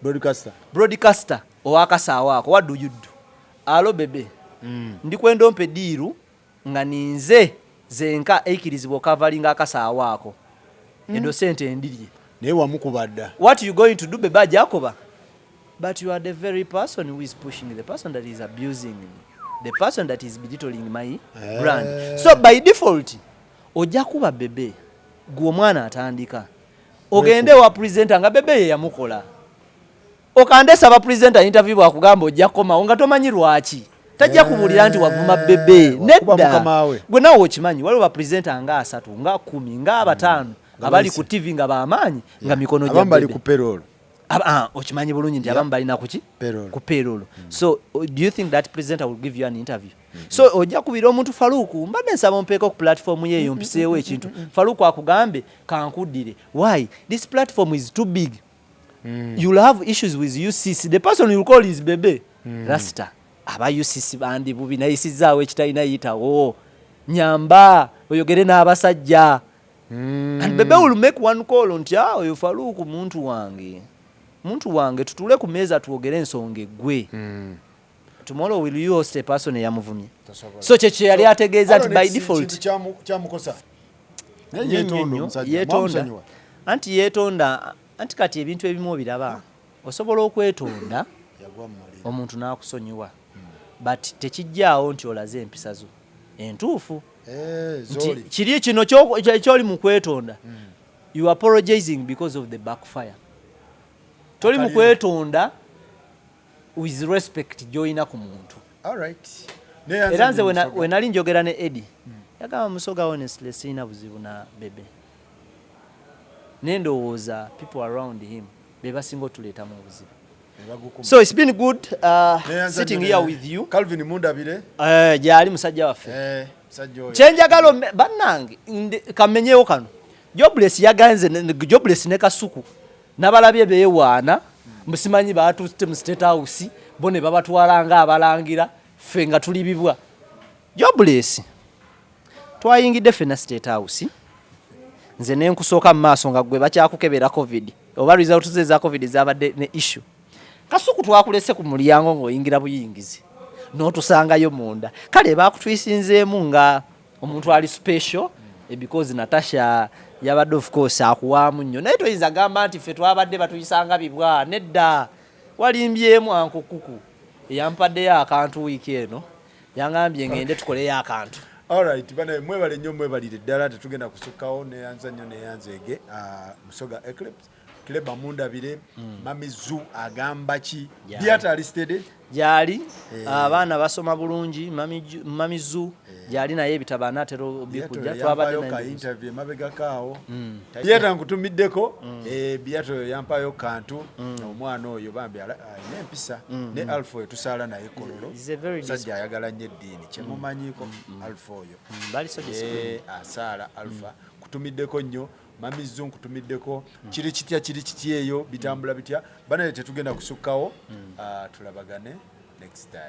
broadcaster. Broadcaster owakasaawa ako. What do you do? "Alo Bebe, ndikwenda ompe deal nga ninze zenka eikirizibwa okavalinga akasaawa ako, edo sente endirye." Naye wamukuba dda. What you going to do? Bebe ajakoba, "But you are the very person who is pushing the person that is abusing me, the person that is belittling my brand." So by default ojja kuba Bebe gwe omwana atandika ogende wa presenter nga Bebe ye yamukola okande saba presenter interview, bwakugamba ojja kukomawo nga tomanyi lwaki tajja kubuulira nti wavuma Bebe. Wakuba Nedda. mukama we. Gwe nawe okimanyi waliwo bapresenter nga 30, nga 10, nga 5 Nga abali bayise. ku TV nga bamaanyi nga mikono gya Abamu bali Bebe. ku payroll. Okimanyi bulungi nti abamu balina kuki. Payroll. Ku payroll. So do you think that presenter will give you an interview? So ojja kubira omuntu, "Faluku, mbadde nsaba ompeeko ku platform yeeyo mpiseewo ekintu." Faluku akugambe, "Kankuddire." Why? This platform is too big. You'll have issues with UCC. The person you call is Bebe. Rasta aba UCC bandi bubi nayisizaawo ekitalina yitawo, nyamba oyogere n'abasajja. And Bebe will make one call nti, "Ah, oyo Faluku muntu wange, muntu wange, tutule ku meeza twogere ensonga eggwe." Tomorrow will you host a person eyamuvumye? So kyekyo yali ategeeza nti by default Kyamukosa naye Nnyo, yetonda nnyo, omusajja. Yeetonda. Mwamusonyiwa? Anti yeetonda, anti kati ebintu ebimu obiraba. Osobola okwetonda Yagwa mu muliro. omuntu n'akusonyiwa, but tekijjaawo nti olaze empisa zo entuufu. Eh, Nti zoli. kiri kino kyoli mu kwetonda, you are apologizing because of the backfire. Toli mu Akaliro. kwetonda with respect gy'olina ku muntu. Alright. Era nze we nali njogera ne Eddie, yagamba, "Musoga, honestly sirina buzibu na Bebe, nendowooza people around him be basinga otuleetamu obuzibu." So it's been good sitting here with you. Calvin Mundabire. Gyali musajja waffe. Eh, musajja oyo. Kyenjagala bannange, kamenyewo kano. Jobless yaganze Jobless ne Kasuku nabalabye beewaana, musimanyi batutte mu State House, bo ne babatwala nga abalangira, ffe nga tuli bibwa. Jobless, twayingidde ffenna State House, nze nenkusooka mu maaso nga gwe bakyakukebera COVID oba results ze eza COVID zabadde ne issue. Kasuku twakulese ku mulyango ng'oyingira buyingizi n'otusangayo munda. Kale bakutwisinzeemu nga omuntu ali special, because Natasha yabadde of course akuwaamu nnyo, naye toyinza gamba nti ffe twabadde batuyisanga bibwa. Nedda, walimbyemu. Ankukuku eyampaddeyo akantu wiiki eno, yangambye ngende tukoleyo akantu. Alright, bana, mwebale nnyo, mwebalire ddala. Tetugenda kusukkawo. Neyanza nnyo, neyanzeege. Musoga Eclipse, Cleba Mundabire, Mami Zu agamba ki? Biata alisted. Gyali. Abaana basoma bulungi. Mami Zu gyali, naye ebitabo anaatera obikujja. Twabadde yampayo naye ka interview emabegakaawo. Biata nkutumiddeko. Biata oyo yampayo kantu. Omwana oyo bambi alina empisa. Ne Alpha oyo tusaala naye Kololo. He's a very Musajja ayagala nnyo eddiini, kyemumanyiiko Alpha oyo. Bali so disciplined. Asaala. Alpha nkutumiddeko nnyo. Mami Zu nkutumiddeko. Kiri kitya, kiri kitya eyo, bitambula bitya? Banaye tetugenda kusukkawo. Ah, tulabagane next time.